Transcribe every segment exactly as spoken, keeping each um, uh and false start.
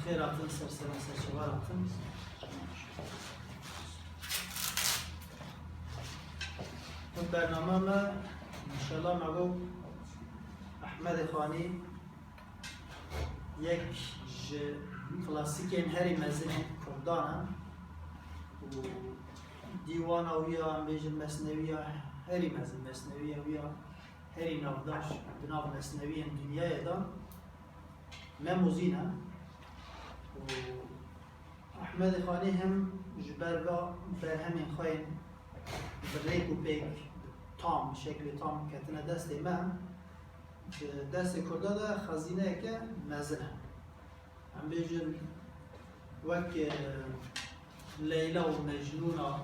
Xêr hatin, ser seran, ser çavan hatin. Ev bername me, înşallah me got Ehmedê Xanî yek ji klasîkên herî mezin ên Kurdan e û dîwana wî ya, em bêjin mesnewî ya herî mezin, mesnewî ya wî ya herî navdar di nav mesnewiyên dinyayê de Mem û Zîn e. Û Ehmedê Xanî hem ji ber va berhemên xwe yên bi rêk û pêk, bi tam, bi şeklê tam ketine destê me, di destê Kurda de xezîneyeke mezin e. Em bêjin wek, e, Leyla û Mecnûna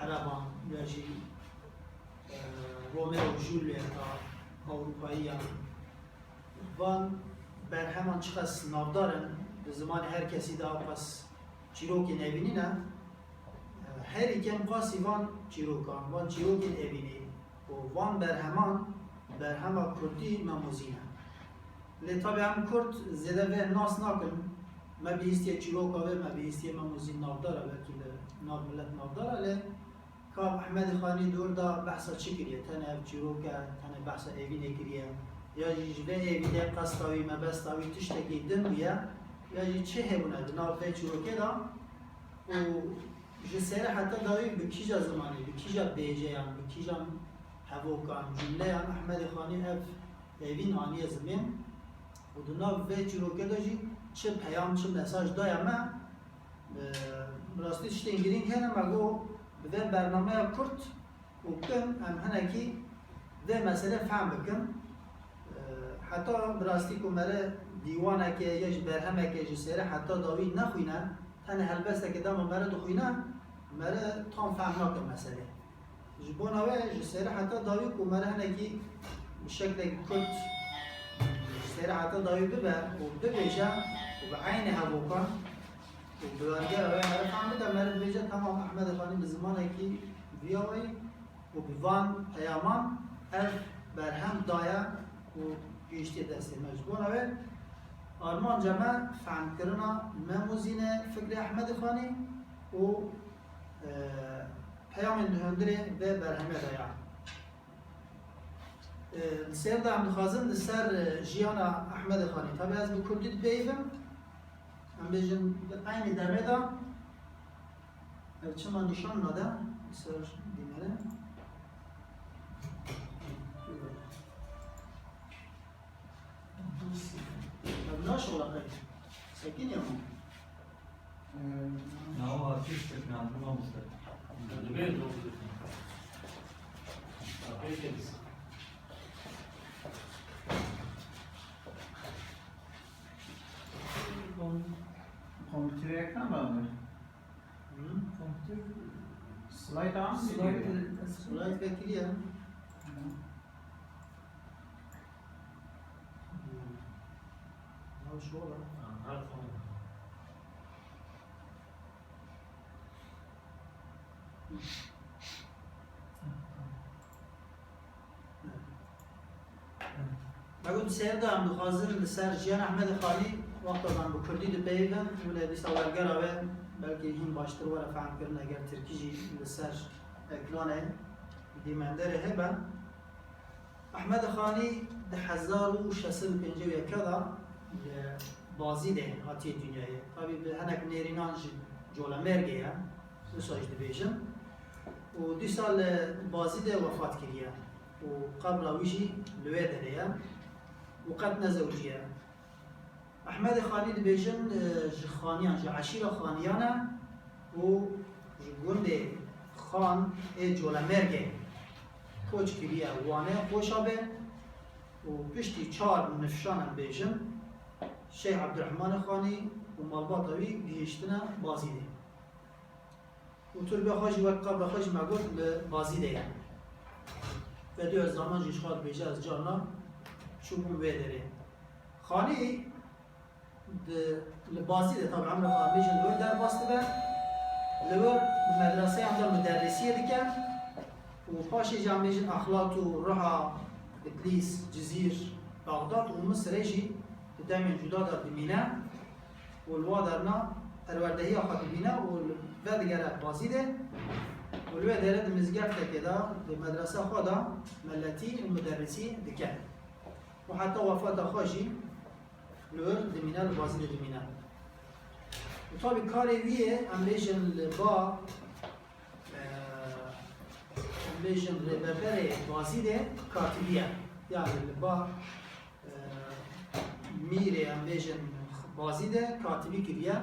Ereban ya jî, e, Romeo û Julieta Ewropayiyan. Van berheman çiqas navdar in, di zimanê her kesî de ew qas çîrokên evînî ne. Herî kêm qasî van çîrokan, van çîrokên evînî û van berheman, berhema kurdî Mem û Zîn e. Lê tabî em kurd zêde vê nas nakin. Me bihîstiye çîroka wê, me bihîstiye Mem û Zîn navdar e, belkî li nav milet navdar e, lê Ka Ehmedê Xanî di wir de behsa çi kiriye? Tenê ev çîrok e, tenê behsa evînê kiriye. Ya jî ji vê evînê qesta wî, mebesta wî tiştekî din bûye, ya jî çi hebûne di nav vê çîrokê de û ji sêre heta dawî bi kîja zimanê, bi kîja bêjeyan, bi kîja hevokan, cumleyan Ehmedê Xanî ev evîn aniye zimên û di nav vê çîrokê de jî çi peyam, çi mesaj daye me, Bi rastî tiştên girîng hene, me got bi vê bernameya kurt û kin em hinekî vê meselê fehm bikin. Heta bi rastî ku mere dîwaneke ya jî berhemeke ji sêre heta dawî nexwîne, tenê helbesteke dema mere dixwîne, mere tam fehm nake meselê. Ji bona wê ji sêre heta dawî ku mere hinekî bi şeklekî kurt ji sêre heta dawî bibe û bibêje û bi eynê hevokan û bi wergera wê mere fehm bike, mere dibêje, temam, Ehmedê Xanî bi zimanekî viyawayî û bi van peyaman ev berhem daye û gihiştiye destê me. Ji bona wê armanca me fehmkirina Mem û Zînê fikrê Ehmedê Xanî û, e, peyamên di hundirê vê berhemê de ya. E, li ser de em dixwazin li ser, e, jiyana Ehmedê Xanî. Tabî ez bi kurdî dipeyivim. Em bêjin di eynî demê de ev çima nîşan nade li ser dîmenê. Ev naşola qey. Sekinî ama. Nava kiştik nam, bu mamuste. Dibê dokuz. Peki. Kompüter ekran var mı? Hı? Kompüter. Slide an mı? Slide, slide vekili ya. Hı. Hmm. Ya şu olan. Ha, her zaman. Me got, di sêr de em dixwazin li ser jiyana Ehmedê Xanî, wexta em bi kurdî dipeyivin, wile dîsa wergera wê belkî hîn baştir were fehmkirin, eger tirkî jî li ser ekranê dîmenderê hebe. Ehmedê Xanî di hezar û şeş sed û pêncî û yek de li Bazîdê hatiye dinyayê. Tabî bi hinek nêrînan ji Colemêrgê ye, wisa jî dibêjin. Û dîsa li Bazîdê wefat kiriye û qebra wî jî li wê derê ye û qet nezewiciye. Ehmedê Xanî dibêjin, e, ji Xaniyan, ji eşîra Xaniyan e û ji gundê Xan ê Colemêrgê koç kiriye Wanê, Xoşabê û piştî çar nifşan em bêjin, Şeyh Ebdurehmanê Xanî û malbata wî gihiştine Bazîdê. Û turbê xwe jî wek qebra xwe jî me got li Bazîdê ye. Bedî Özdaman jî ji xwe dibêje, ez carna çûbûm wê derê. Xanî di, li Bazîdê, tabi emra xwe em bêjin li wir derbas dibe. Li wir di medreseyan de muderrisiyê dike û paşê jî em bêjin Exlat û Riha, Bitlîs, Cizîr, Bexdad û Misirê jî di demên cuda de dimîne. û li wa derna perwerdehiya xwe dibîne û li vedigere Bazîdê û li wê derê di mizgeftekê de, di medresa xwe de meletî û muderrisî dike. Û heta wefata xwe jî li wir dimîne, li Bazîdê dimîne. Û tabî karê wî yê, em bêjin, li ba, e, em bêjin, rêveberê Bazîdê katibî ye. Yani li ba, e, mîrê, em bêjin, Bazîdê katibî kiriye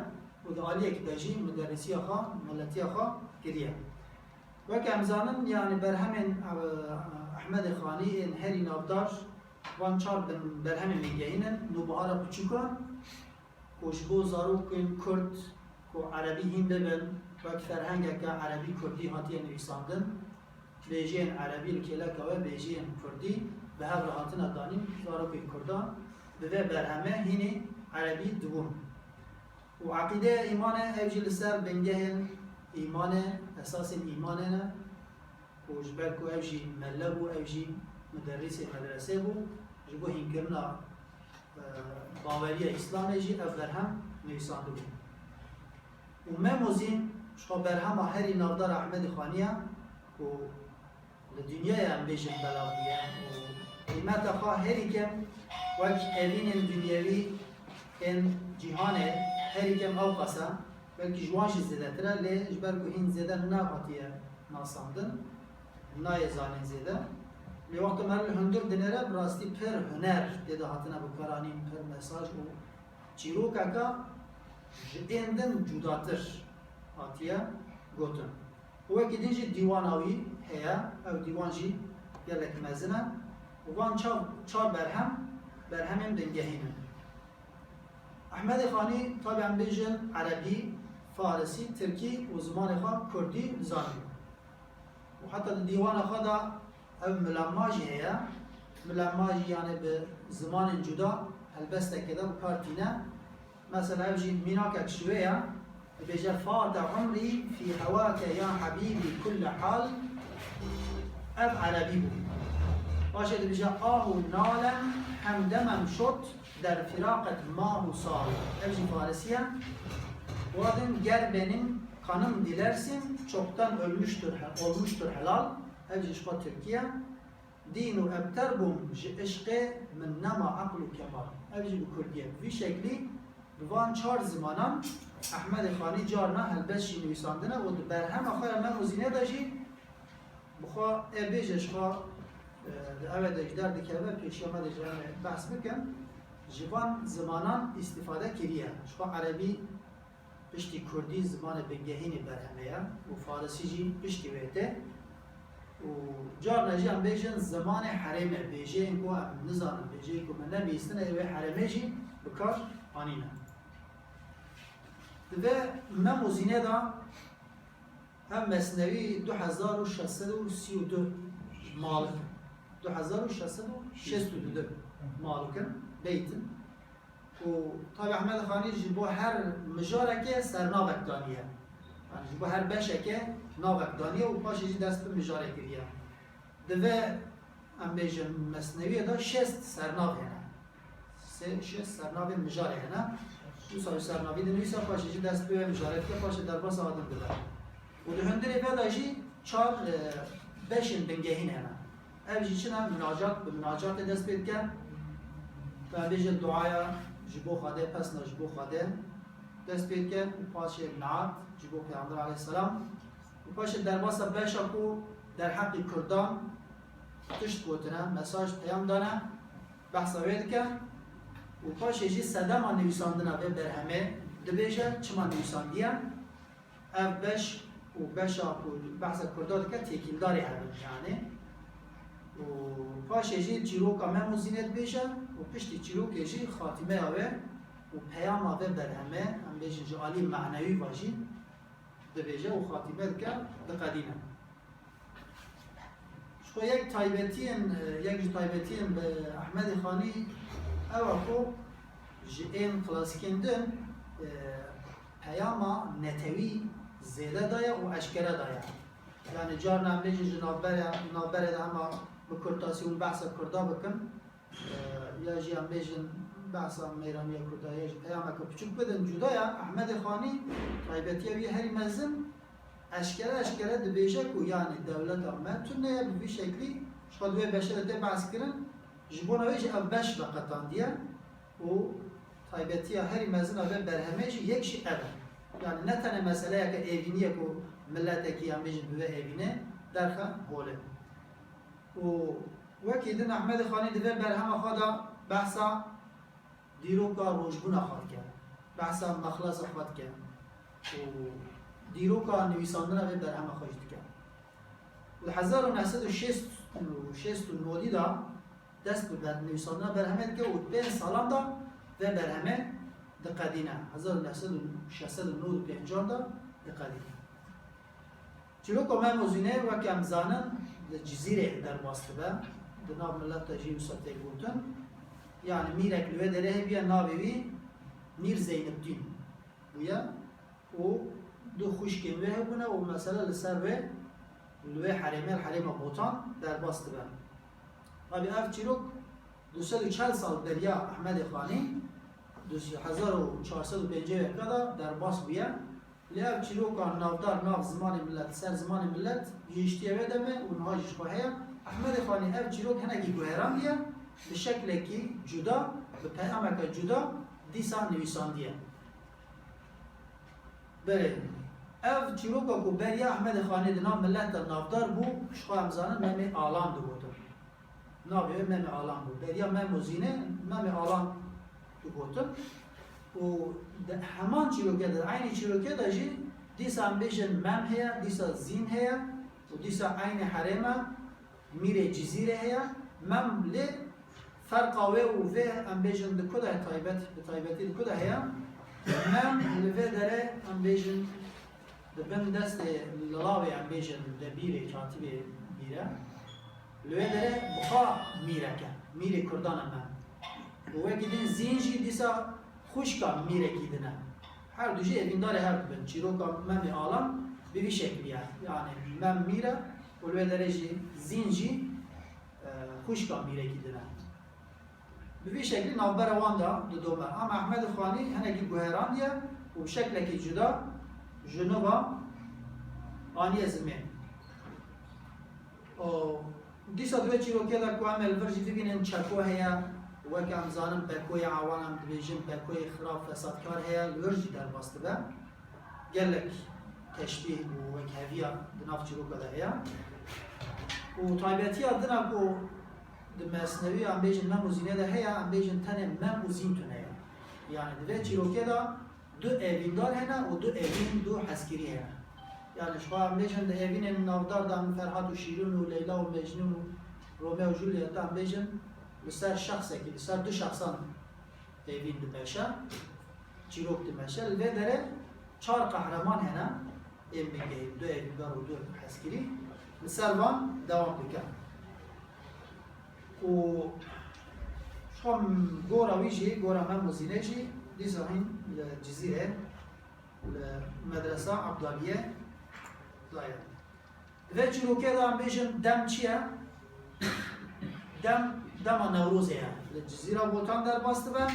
û di aliyekî de jî muderrisiya xwe, meletiya xwe kiriye. Weke em zanin, yani berhemên, e, Ehmedê Xanî ên herî navdar van çar bin berhemên bingehîn in: Nûbihara Piçûkan, ku ji bo zarokên Kurd ku erebî hîn bibin, wek ferhengeke erebî kurdî hatiye nivîsandin, bêjeyên erebî li kêleka we, bêjeyên kurdî bi hev re hatine danîn, zarokên kurdan bi vê berhemê hînî erebî dibûn. Û eqîdeya îmanê, ev jî li ser bingehên îmanê, esasên îmanê ne. Û ji ber ku ev jî mele bû, ev jî muderrîsê medresê bû, ji bo hînkirina, e, baweriya Îslamê jî ev berhem nivîsandibû. Û Memozîn ji xwe berhema herî navdar a Ehmedê Xanî ye ku li dinyayê, em bêjin, belav bûye û qîmeta xwe herî kêm wek evînên dinyewî ên cîhanê herî kêm ewqas e, belkî ji wan jî zêdetir e, lê ji ber ku hîn zêde nehatiye nasandin, nayê zanîn zêde. Lê wexta me li hundir dinêre, bi rastî pir huner tê de hatine bikaranîn, pir mesaj û çîrokeke ji ên din cudatir hatiye gotin. Û wekî din jî dîwana wî heye, ew dîwan jî gelek mezin e û van çar, çar berhem, berhemên bingehîn in. Ehmedê Xanî, tabî em bêjin, erebî, farisî, tirkî û zimanê xwe kurdî dizanî. Û heta di dîwana xwe de ev milemma jî heye. Milemma jî, yani, bi zimanên cuda helbestekê de bi kar tîne. Mesela ev jî mînakek ji wê ye. Dibêje: "Fate umrî fî hewake ya habîbî kulle hal." Ev erebî bû. Paşê dibêje: "Ahu nalem hem demem şot der firaqet mah û sal." Ev jî farisî ye. Wadin: "Ger benim kanım dilersin, çoktan ölmüştür, olmuştur helal." Ev jî ji xwe tirkî ye. "Dîn û ebter bûm ji işqê min nema aql û kemal." Ev jî bi kurdî ye. Bi vî şeklî bi van çar zimanan Ehmedê Xanî carna helbest jî nivîsandine û di berhema xwe ya Memozînê de jî bi xwe ê bêje ji xwe, e, di ewê de ji derdikeve, pêşiya me de ji em ê behs bikin, ji van zimanan îstîfade kiriye. Ji xwe erebî piştî kurdî zimanê bingehînê berhemê ye û farisî jî piştî wê tê. Û carna jî em bêjin zimanê herêmê, bêjeyên ku em nizanin, bêjeyên ku me nebihîstine, ê wê herêmê jî bi kar anîne. Di vê Memozînê de ev mesnewî du hezar û şeş sed û sî û du malik in. Du hezar û şeş sed û şêst û du malik in, beyt in. Û tabî Ehmed Xanî ji bo her mijarekê sernavek daniye. Yani ji bo her beşekê navek daniye û paşê jî dest bi mijarê kiriye. Di vê, em bêjin, mesnewiyê de şêst sernav hene. Sê, şêst sernavên mijarê hene. Wisa ji sernavî dinivîse, paşê jî dest bi wê mijarê dike, paşê derbasa wa din dibe. Û di hundirê vê de jî çar, e, beşên bingehîn hene. Ev jî çi ne? Minacat, bi minacatê dest pê dike. Em bêjin duaya ji bo Xwedê, pesna ji bo Xwedê dest pê dike û paşê naat ji bo Peyxember aleyhisselam. Û paşê derbasa beşa ku derheqî Kurdan tişt gotine, mesaj, peyam dane, behsa wê dike. Û paşê jî sedema nivîsandina vê berhemê dibêje, çima nivîsandiye. Ev beş û beşa ku behsa Kurda dike, têkildarê hev in yani. Û paşê jî çîroka Memozînê dibêje û piştî çîrokê jî xatîmeya wê û peyama vê berhemê, em bêjin ji alî manewî ve jî dibêje û xatîme dike, diqedîne. Ji xwe yek taybetiyên, yek ji taybetiyên bi Ehmedê Xanî ew e ku ji ên klasîkên din, e, peyama netewî zêde daye û eşkere daye. Yani carna em bêjin ji navbere, navberê de hema bi kurtasî hûn behsa Kurda bikin, e, ya jî em bêjin Behsa mêraniya Kurda ye, ji peyameke piçûk bidin cuda ye. Ehmedê Xanî taybetiya wî herî mezin, eşkere eşkere dibêje ku, yanî, dewleta me tune ye, bi vî şeklî ji xwe di wê beşê de tê behs kirin, ji bona wê jî ev beş veqetandiye û taybetiya herî mezin a vê berhemê jî yek jî ev e. Yanî ne tenê meseleyeke êvînî ye ku miletekî, em bêjin, bi vê êvînê derxe holê. Û wekî din Ehmedê Xanî di vê berhema xwe de behsa dîroka rojbûna xwe dike, behsa mexlesa xwe dike û dîroka nivîsandina vê berhema xwe jî dike. Û di hezar û neh sed û şêst û şêst û nodî de dest bi ber-, nivîsandina berhemê dike û di pênc salan de vê berhemê diqedîne. Hezar û neh sed û şeş sed û nod û pêncan de diqedîne. Çîroka Mem û Zînê, wek em zanin, li Cizîrê derbas dibe. Di nav milet de jî wisa tê gotin. Yanî mîrek li wê derê hebûye, navê wî Mîr Zeynibdîn bûye û du xwişkên wê hebûne û mesele li ser wê, li wê herêmê, li herêma Botan derbas dibe. Tabî ev çîrok du sed û çel sal beriya Ehmedê Xanî, du hezar û çar sed û pêncî û yek de derbas bûye. Lê ev çîroka navdar nav zimanê milet, ser zimanê milet gihiştiye wê demê û niha jî ji xwe heye. Ehmedê Xanî ev çîrok hinekî guherandiye, bi şeklekî cuda, bi peyameke cuda dîsa nivîsandiye. Belê, ev çîroka ku beriya Ehmedê Xanî di nav milet de navdar bû, ji xwe em zanin Memê Alan digotin. Navê wê Memê Alan bû. Beriya Mem û Zînê Memê Alan digotin. Û di heman çîrokê de, di eynî çîrokê de jî dîsa em bêjin Mem heye, dîsa Zîn heye û dîsa eynî herême Mîrê Cizîrê heye. Mem lê ferqa wê û vê, em bêjin, di ku de taybet, bi taybetî di ku de heye? Mem li vê derê, em bêjin, di bin destê lilawê, em bêjin, debîrê, katibê bîr e. Li wê derê bi xwe mîrek e. Mîrê Kurdan e Mem. Û wekî din Zîn jî dîsa xwişka mîrekî din e. Her du jî êvîndarê her du bin. Çîroka Memê Alan bi vî şeklî ye. Yanî Mem mîr e û li wê derê jî Zîn jî, e, xwişka mîrekî din e. Bi vî şeklî navbera wan de didome. Ama Ehmedê Xanî hinekî guherandiye û bi şeklekî cuda ji nû ve aniye zimên. Û dîsa di wê çîrokê de ku em ê li vir jî bibînin, çeko heye, weke em zanin, bekoyê awan, em dibêjin, bekoyê xirab, fesadkar heye, li wir jî derbas dibe. Gelek teşbîh û wekheviya di nav çîroka de heye. Û taybetiya din a ku di Mesnewî, em bêjin, Mem û Zînê de heye, em bêjin, tenê Mem û Zîn tune ye. Yanî di vê çîrokê de du evîndar hene û du evîn, du hezkirî hene. Yanî ji xwe em bêjin, di evînên navdar de em Ferhat û Şîrîn û Leyla û Mecnûn û Romeo û Julieta, em bêjin, li ser şexsekî, li ser du şexsan evîn dimeşe, çîrok dimeşe. Li vê derê çar qehreman hene, ên bingehîn, du evîndar û du hezkirî, li ser van dewam dike. Û ji xwe gora wî jî, gora Mem û Zînê jî dîsa hîn li Cizîrê, li Medresa Abdaliyê daye. Di vê çîrokê de em bêjin dem çi ye? Dem, dema Newrozê ye. Li Cizîra Botan derbas dibe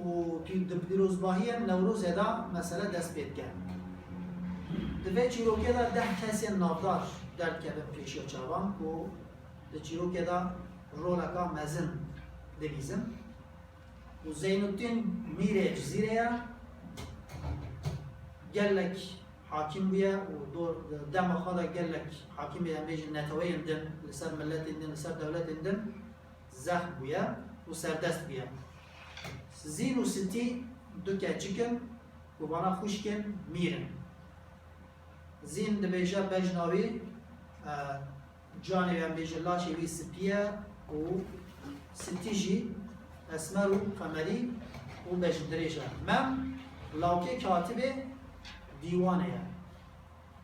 û pî-, di pîrozbahiyên Newrozê de mesele dest pê dike. Di vê çîrokê de deh kesên navdar derdikevin pêşiya çavan ku di çîrokê de roleka mezin dilîzin. Û Zeynutdîn mîrê Cizîrê ye. Gelek hakim bûye û dor, dema xwe de gelek hakimê, em bêjin, neteweyên din, li ser miletên din, li ser dewletên din zexm bûye û serdest bûye. Zîn û Sitî du keçik in ku vana xwişkên mîr in. Zîn dibêje bejna wî, e, canê, em bêjin, laşê wî spî ye û Sitî jî, esmer û qemerî û bejindirêj e. Mem lawkê katibê dîwanê ye.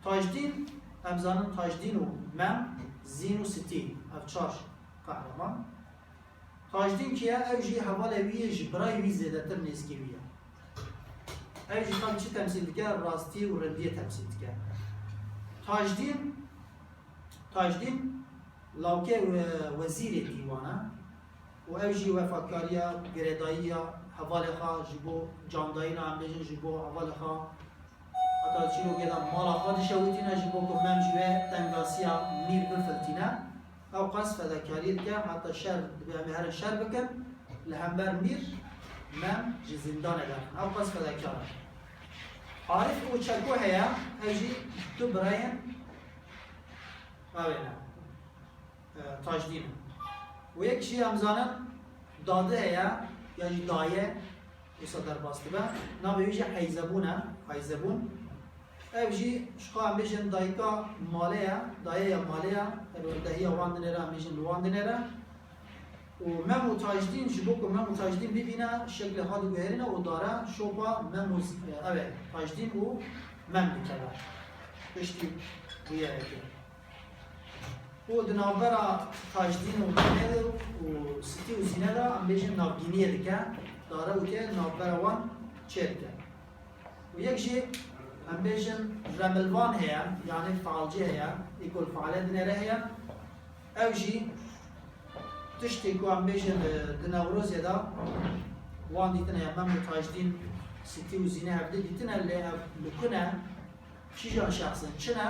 Tajdîn, em zanin Tajdîn û Mem, Zîn û Sitî, ev çar qehreman. Tajdîn kî ye? Ew jî hevalê wî yê ji birayê wî zêdetir nêzikê wî ye. Ew jî tabi çi temsîl dike? Rastî û rindiyê temsîl dike. Tajdîn, Tajdîn lawkê we-, wezîrê dîwan e. û ew jî wefakariya, girêdayiya hevalê xwe ji bo candayîna, em bêjin ji bo hevalê xwe, heta çîrokê de mala xwe dişewitîne ji bo ku Mem jî wê tengasiya mîr bifiltîne. Ew qas fedakariyê dike, heta şer, dibe em ê herin şer bikin, li hember mîr Mem ji zîndanê derxin. Ew qas fedakar e. Arif û Çeko heye, ew jî du birayên ew ê ne, e, Tajdîn in. Û yek jî em zanin Dadi heye, ya jî Daye, wisa derbas dibe. Navê wî jî Heyzebûn e, Heyzebûn. Ev jî ji xwe em bêjin dayika malê ye, dayeya malê ye, perwendehiya wan dinêre, em bêjin li wan dinêre. Û Mem û Tajdîn, ji bo ku Mem û Tajdîn bibîne, şeklê xwe diguherîne û dare şopa Mem û Z-, ev e, Tajdîn û Mem dikeve. Piştî bûyerekê. Û di navbera Tajdîn û Mehmedê û Sitî û Zîne de em bêjin navgîniyê dike, dare û tê navbera wan çêdike. Û yek jî em bêjin remilvan heye, yanî falcî heye, î ku li fale dinêre heye. Ew jî tiştê ku em bêjin, e, di Newrozê de wan dîtine ya Mem û Tajdîn, Sitî û Zîne hevdî dîtine, lê ev li ku ne, kîjan şexs in, çi ne,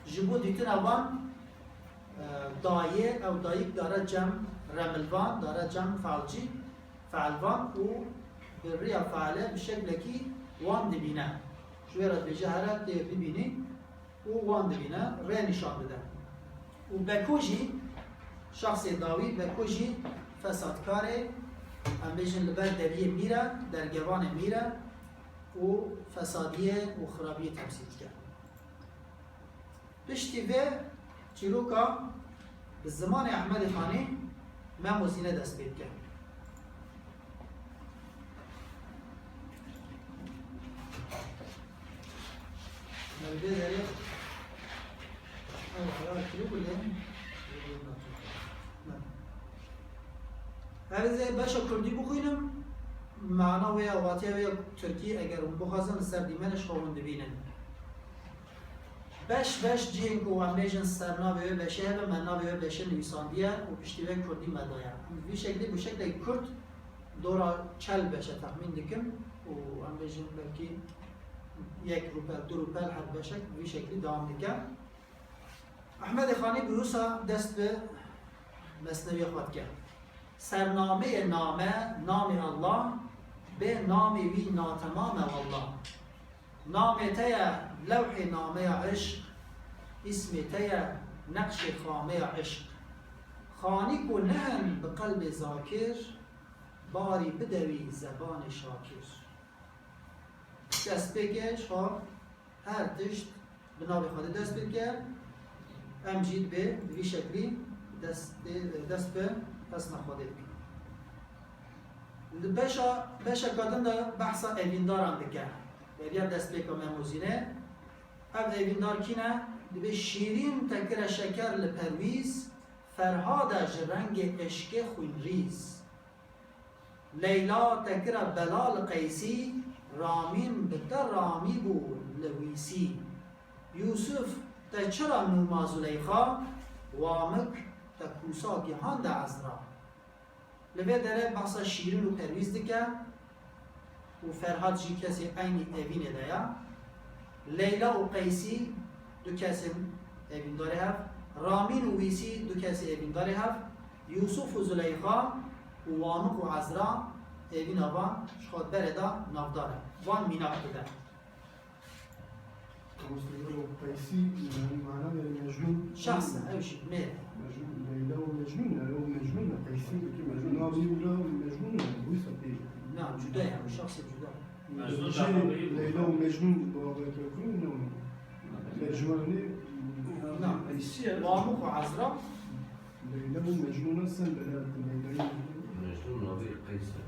ji bo dîtina van, e, dayê, ew dayik dare cem remilvan, dare cem falcî, feelvan û bi riya feele bi şeklekî wan dibîne. Ji wê re dibêje here tê bibînî û wan dibîne, rê nîşan dide. Û Beko jî, şexsê dawî Beko jî fesadkarê, em bêjin li ber deriyê mîr e, dergevanê mîr e û fesadiyê û xirabiyê temsîl dike. Piştî vê çîroka bi zimanê Ehmedê Xanî Mem û Zîne dest pê dike. Mem vê derê ew xera kiriye ku lê Mem. Ez ê beşa kurdî bixwînim, mana wê ya, watiya wê ya tirkî, eger hûn bixwazin li ser dîmenê ji xwe hûn dibînin. Beş beş cihên ku em bêjin ser navê wê beşê hebe, me navê wê beşê nivîsandiye û piştî wê kurdî me daye. Em vî şeklî, bi şeklê kurd dora çel beşe texmîn dikim û em bêjin belkî yek rûpel, du rûpel her beşek vî şeklî dewam dike. Ehmedê Xanî bi wisa dest bi mesnewîya xwe dike. Sernameyê name, namê Allah, bê namê wî natemam e wallah. Namê te ye lewhê nameya eşq, îsmê te ye neqşê xameya eşq. Xanî ku nehin bi qelbê zakir, barî bide wî zebanê şakir. Destpêkê ji xwe her tişt bi navê Xwedê dest pê dike, em jî dibê bi vî şeklî dest, dest bi hesna Xwedê dikin. Li beşa, beşeka din de behsa evîndaran dike. Beriya destpêka Mem û Zînê, ev evîndar kî ne? Dibê şîrîn te kire şeker li Perwîz, Ferhade ji rengê eşkê xwînrîz. Leyla te kira bela li Qeysî, Ramîn bi te ramî bû li Wîsî. Yûsif te çira nûma Zuleyxa, Wamik te kûsa gihande Ezra. Li vê derê behsa Şîrin û Perwîz dike û Ferhad jî kesê eynî evînê de ye. Leyla û Qeysî du kesên evîndarê hev, Ramîn û Wîsî du kesê evîndarê hev, Yûsuf û Zuleyxa û Wamik û Ezra evîna van ji xwe berê de navdar e. Van mînak dide. Mamoste, Leyla û Qeysî, yani mana Mecnun. Şahsen, ew jî mêr. Mecnun, Leyla û Mecnun, yani o Mecnun e, Qeysî ki Mecnun. Navê Leyla û Mecnun yani, bu ise değil. Na, cuda yani, şahsen cuda. Mecnun Şey, Leyla û Mecnun, bu abi Kökün, ne o? Tercümanı. Na, Wamik û Ezra. Leyla û Mecnun'a sen bela ettin, Leyla'yı. Mecnun abi Qeysî.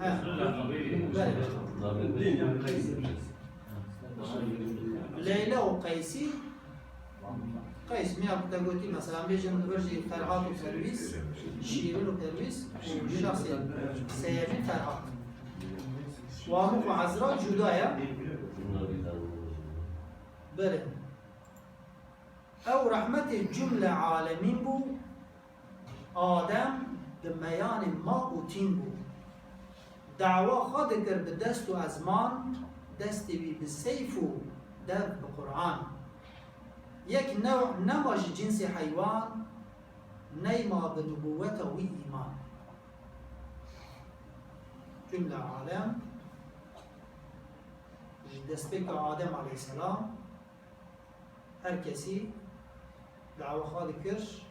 He. Belê. Leyla û Qeysî. Qeys, mîna ku te gotî, mesela, em bêjin li vir jî Ferhat û Perwîz, Şîrin û Perwîz, şexsê sêyemîn Ferhat. Wamik û Ezra cuda ye. Belê. Ew rehmetê cumle alemîn bû, Adem di meyanê ma û tîn bû. Dawa xwe dikir bi dest û ezman, destê wî bi seyf û dev bi Quran. Yek new nema ji cinsê heywan, neyma bi nubûweta wî îman. Cumle alem, ji destpêka Adem aleyhisselam, her kesî dawa xwe dikir,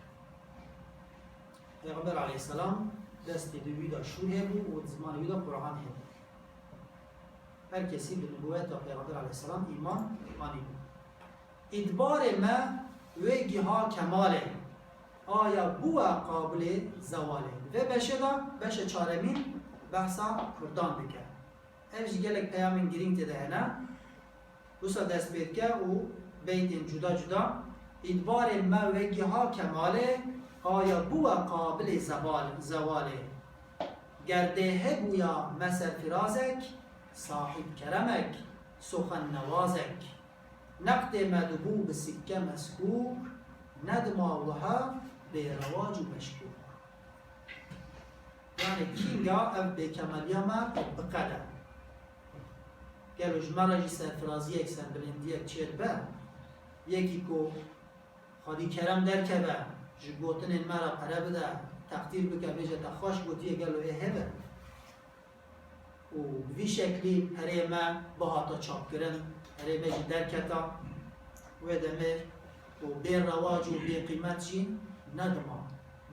Pêxember aleyhisselam destê di wî de şûr hebû û di zimanê wî de Quran hebû. Her kesî bi nubûweta Pêxember aleyhisselam îman anîbû. Îdbarê me wê giha kemalê, aya bûwe qabilê zewalê. Di vê beşê de, beşê çaremîn behsa Kurdan dike. Ev jî gelek peyamên girîng tê de hene. Wisa dest pê dike û beytên cuda cuda, Îdbarê me wê giha kemalê, aya bûwe qabilê zebal-, zewalê. Ger dê hebûya me serfirazek, sahîb keremek, suxennewazek. Neqdê me dibû bi sikke meskûk, nedima wiha bêrewac û meşkûk. Yanî kînga ev bêkemaliya me biqede. Gelo ji me re jî serfiraziyek, serbilindiyek çêdibe? Yekî ku xwedî kerem derkeve, ji gotinên me re pere bide, teqdîr bike, bêje te xweş gotiye, gelo ê hebe? Û bi vî şeklî pereyê me bihata çapkirin, pereyê me jî derketa, wê demê û bê rewac û bê qîmet jî nedima,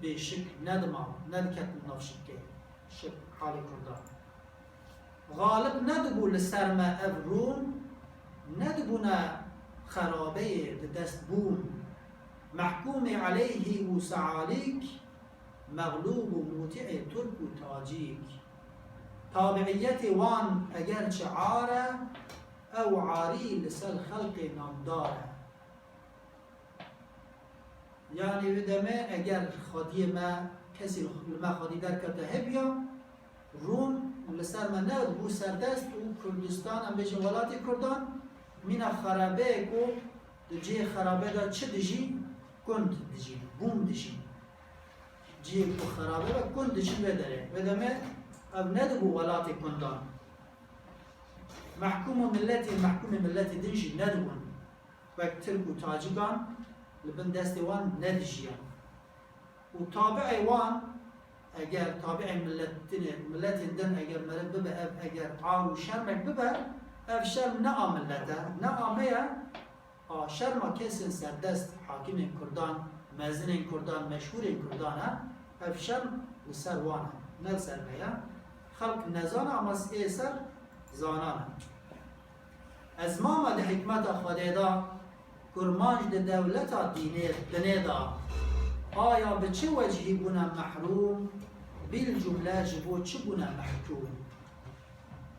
bê şik nedima, nediketin nav şikê, şik halê Kurdan. Xalib nedibû li ser me ev Rûm, nedibûne xerabeyê di dest bûm. Mehkûmê eleyhî û sealîk, mexlûb û mûtî'ê Turk û Tacîk. Tabiiyetê wan eger çi ar e, ew arî li ser xelqê namdar e. Yanî wê demê eger xwediyê me, kesî li me xwedî derkete hebiya, Rûm li ser me nebû serdest û Kurdistan, em bêjin welatê Kurdan, mîna xerabeyê ku di cihê xerabe de çi dijî? Kund dijî, bûm dijî. Cihê ku xerabe be, kund dijî wê derê. Wê demê ev nedibû welatê Kundan. Mehkûm û milletê, mehkûmê milletê din jî nedibûn. Wek Tirk û Tacikan li bin destê wan nedijiyan. Û tabi'ê wan, eger tabi'ê miletine-, miletên din eger meriv bibe, ev eger ar û şermek bibe, ev şerm ne a millet e, ne a me ye, a şerma kesên serdest, hakimên Kurdan, mezinên Kurdan, meşhûrên Kurdan e, ev şerm li ser wan e, ne li ser me ye. Xelk nezane ama ê ser zanan e. Ez mama di hikmeta Xwedê de, kurmanc di dewleta dînê, dinê de, aya bi çi wecihî bûne mehrûm, bîl cumle ji bo çi bûne mehkûm?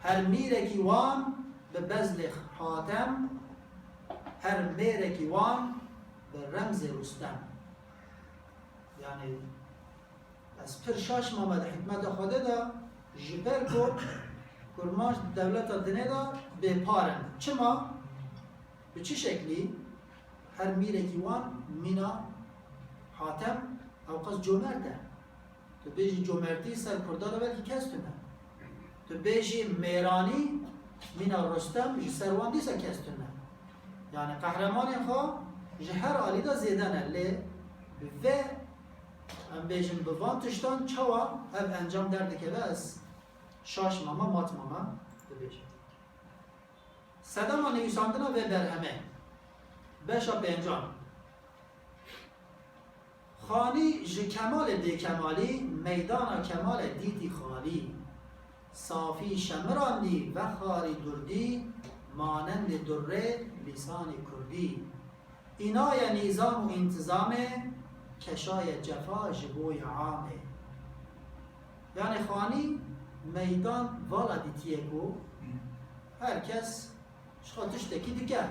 Her mîrekî wan bi bezlê Hatem, her mêrekî wan bi remzê Rustem. Yanî, ez pir şaş mame di hikmeta Xwedê de, ji ber ku kurmanc di dewleta dinê de bêpar in. Çima? Bi çi şeklî? Her mîrekî wan mîna Hatem ewqas comert e. Tu bêjî comertî ser Kurda de belkî kes tune. Tu bêjî mêranî mîna Rustem ji ser wan dîsa kes tune. Yanî qehremanên xwe ji her alî de zêde ne. Lê bi vê, em bêjin, bi van tiştan çawa ev encam derdikeve, ez şaş mama, mat mama dibêjim. Sedema nivîsandina vê berhemê. Beşa pêncan. Xanî ji kemalê bêkemalî, meydana kemalê dîtî xalî. Safî şemirandî vexarî durdî, manendê durrê lîsanê kurdî. Înaye nîzam û întizamê, keşaye cefa ji bo ya amê. Yanî Xanî meydan vala dîtiye ku her kes ji xwe tiştekî dike.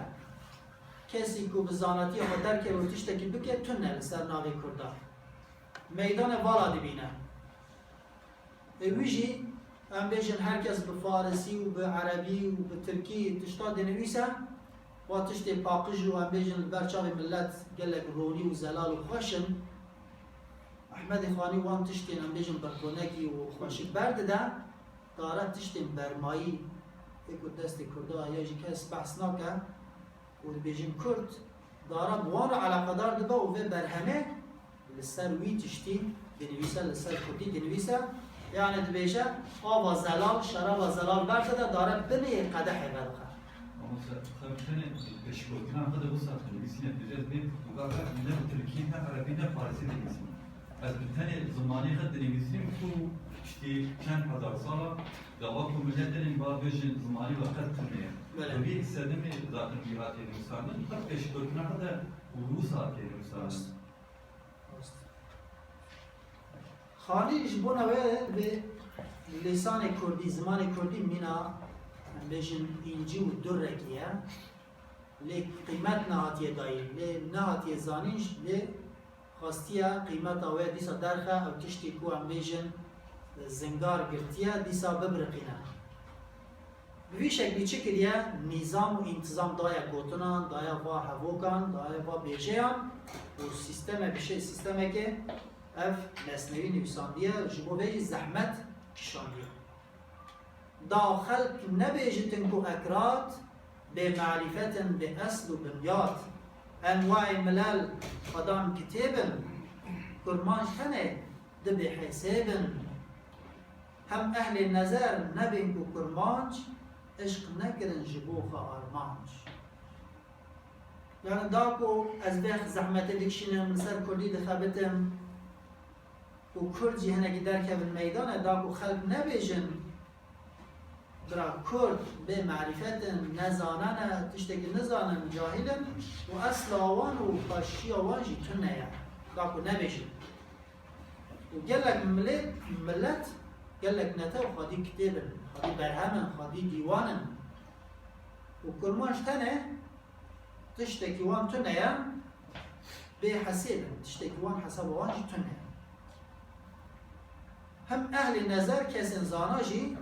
Kesî ku bi zanatiya xwe derkeve û tiştekî bike, tune li ser navê Kurda. Meydanê vala dibîne. Ê wî jî, em bêjin, her kes bi farisî û bi erebî û bi tirkî tişta dinivîse, wa tiştê paqij û, em bêjin, li ber çavê millet gelek ronî û zelal û xweş in. Ehmedê Xanî wan tiştên, em bêjin, birkonekî û xweşik berdide, dare tiştên bermayî ê ku destê Kurda heye jî kes behs nake û dibêjin Kurd, dare bi wan re eleqedar dibe û vê berhemê li ser wî tiştî dinivîse, li ser Kurdî dinivîse. Yanî dibêje, ava zelal, şeraba zelal berdide, dare binê qedehê vedixe. Ama se-, sen tenê pêşgotina xwe de wisa dinivîsîne, dibêje, ez bê pirtûka xwe ne bi tirkî, ne erebî, ne farisî dinivîsim. Ez bi tenê zimanê xwe dinivîsim ku piştî çend hezar sala, gava ku millet tenê ba bêjin zimanê we qet tune ye. Belê. Bi vî sedemê zaten wî hatiye nivîsandin, xwe pêşgotina xwe de wisa hatiye nivîsandin. Rast. Rast. Xanî ji bona wê bi lîsanê kurdî, zimanê kurdî mîna, em bêjin, încî û durekî ye. Lê qîmet nehatiye dayîn, lê nehatiye zanîn, lê xwestiye qîmeta wê dîsa derxe, ew tiştê ku em bêjin zingar girtiye, dîsa bibiriqîne. Bi vî şeklî çi kiriye? Nîzam û întizam daye gotinan, daye va hevokan, daye va bêjeyan û sîsteme bi şe-, sîstemekê ev mesnewî nivîsandiye, ji bo vê jî zehmet kişandiye. Da xelk nebêjitin ku Ekrat bê merîfet in, bê esl û binyat. Enwayê milel xwedan kitêb in, kurmanc tenê di bê hesêb in. Hem ehlê nezer nebên ku kurmanc, eşq nekirin ji bo xwe armanc. Yani da ku ez vê zehmetê dikişînim, li ser kurdî dixebitim û kurd jî hinekî derkevin meydanê, da ku xelk nebêjin, bira kurd bê merîfet in, nezane ne, tiştekî nizanin, cahil in û esla wan û xweşiya wan jî tune ye, da ku nebêjin. Û gelek milê-, millet, gelek netew xwedî kitêb in, xwedî berhem in, xwedî dîwan in. Û kurmanc tenê tiştekî wan tune ye, bê hesêb in, tiştekî wan hesaba wan jî tune ye. Hem ehlê nezer kesên zana jî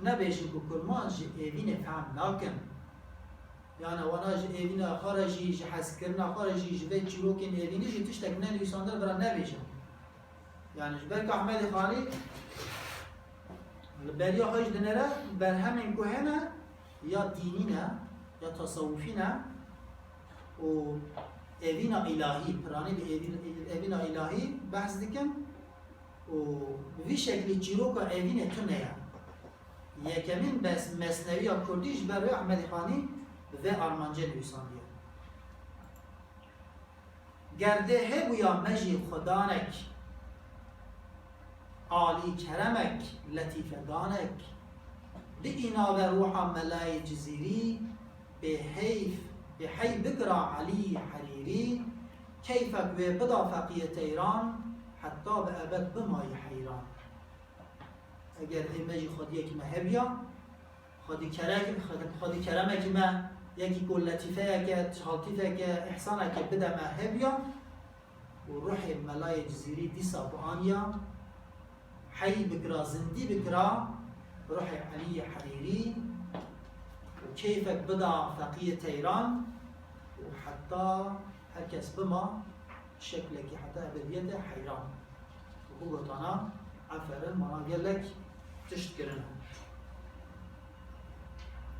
nebêjin ku kurmanc ji êvînê fehm nakin. Yana wana ji êvîna xwe re jî, ji hezkirina xwe re jî, ji vê çîrokên êvînî jî tiştek nenivîsandin bira nebêjin. Yani ji ber ku Ehmedê Xanî li beriya xwe jî dinêre berhemên ku hene ya dînî ne, ya tasawufî ne û êvîna îlahî, piranî bi êvîn-, êvîna îlahî behs dikin û bi vî şeklî çîroka êvînê tune ye. Yekemîn bes-, mesnewiya kurdî ji ber wê Ehmedê Xanî bi vê armancê nivîsandiye. Ger dê hebûya me jî xudanek, alî keremek, letîfedanek, biîna ve ruha Melayê Cizîrî, bê heyf, bê hey bikira Elî Herîrî, keyfek wê bida feqiyê teyran, heta bi ebed bimayî heyran. Eger ê me jî xwediyekî me hebiya, xwedî kerek-, xwedî, xwedî keremekî me, yekî ku letîfeyeke, çaltîfeke, îhsaneke bide me hebiya û ruhê Melayê Cizîrî dîsa bianiya, hey bikira, zindî bikira ruhê Elîyê Herîrî û keyfek bida feqiyê teyran û heta her kes bima şeklekî heta ebediyetê heyran. Û bigotana, eferin, mana gelek tişt kirine.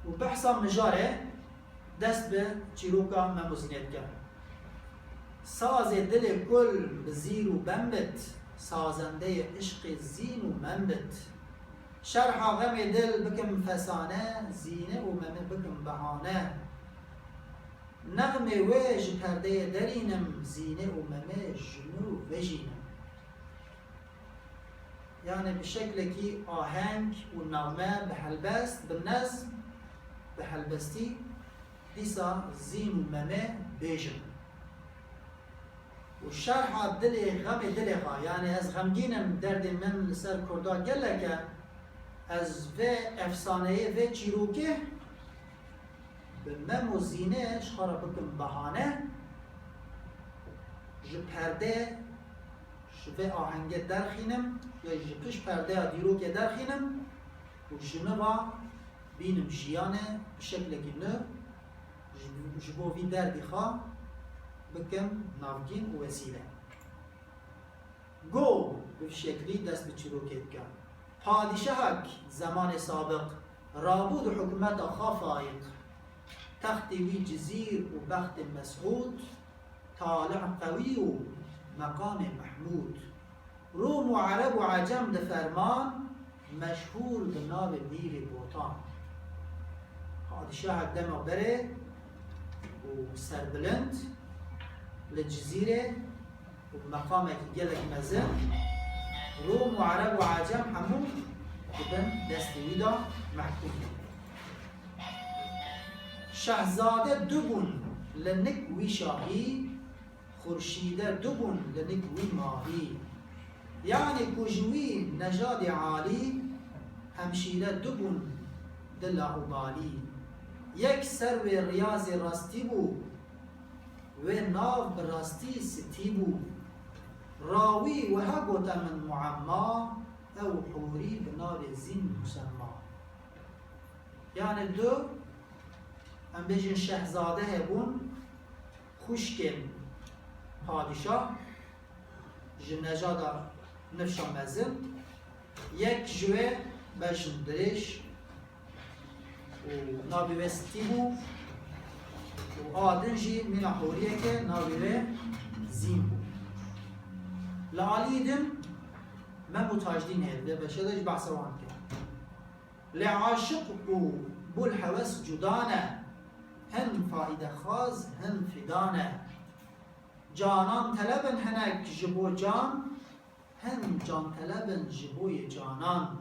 Û behsa mijarê dest bi çîroka Mem û Zînê dike. Sazê dilê kul bi zîn û bem bit, sazendeyê işqê Zîn û Mem bit. Şerha xemê dil bikim fesane, Zînê û Memê bikim behane. Nexmê wê ji perdeyê derînim, Zînê û Memê ji nû vejînim. Yani bi şeklekî aheng û name bi helbest, bi nezm, bi helbestî dîsa Zîn û Memê bêjim. Û şerha dilê, xemê dilê xwe, yani ez xemgîn im, derdê min li ser Kurda gelek e, ez vê efsaneyê, vê çîrokê bi Mem û Zînê ji xwe re bikim behane, ji perdê, ji vê ahengê derxînim, ya ji pişt perdeya dîrokê derxînim û ji nû ve bînim jiyanê bi şeklekî nû, ji, ji bo vî derdî xwe bikim navgîn û wesîle. Go, Bi şeklî dest bi çîrokê dike. Padîşahek zemanê sabiq rabû di hikûmeta xwe Faîq. Textê wî Cizîr û bextê Mesûd, talih qewî û meqamê Mehmûd. Rûm û Ereb û Ecem di ferman, meşhûr bi navê Mîrê Botan. Padîşahek dema berê û serbilind li Cizîrê û meqamekî gelek mezin, Rûm û Ereb û Ecem hemû dibin destê wî de mehkûm. Şehzade du bûn li nik wî şahî, xurşîde du bûn li nik wî mahî. Yanî ku ji wî nejadê alî, hemşîre du bûn di laûbalî. Yek ser wê riyazê rastî bû, wê nav bi rastî sitî bû. Rawî wiha gote min muemma, ew hûrî bi navê Zîn musemma. Yanî du, em bêjin şehzade hebûn, xwişkên padîşah, ji nejada nifşa mezin, yek ji wê bejn dirêj û navê wê Stî bû û a din jî mîna hûriyeke navê wê Zîn bû. Li aliyê din Mem û Tajdîn heye, di vê beşê de jî behsa wan dike. Lê aşiq û bul hewes cuda ne, hin faîdexwaz, hin fida ne. Canan teleb in hinek ji bo can, hin can teleb in ji bo yê canan.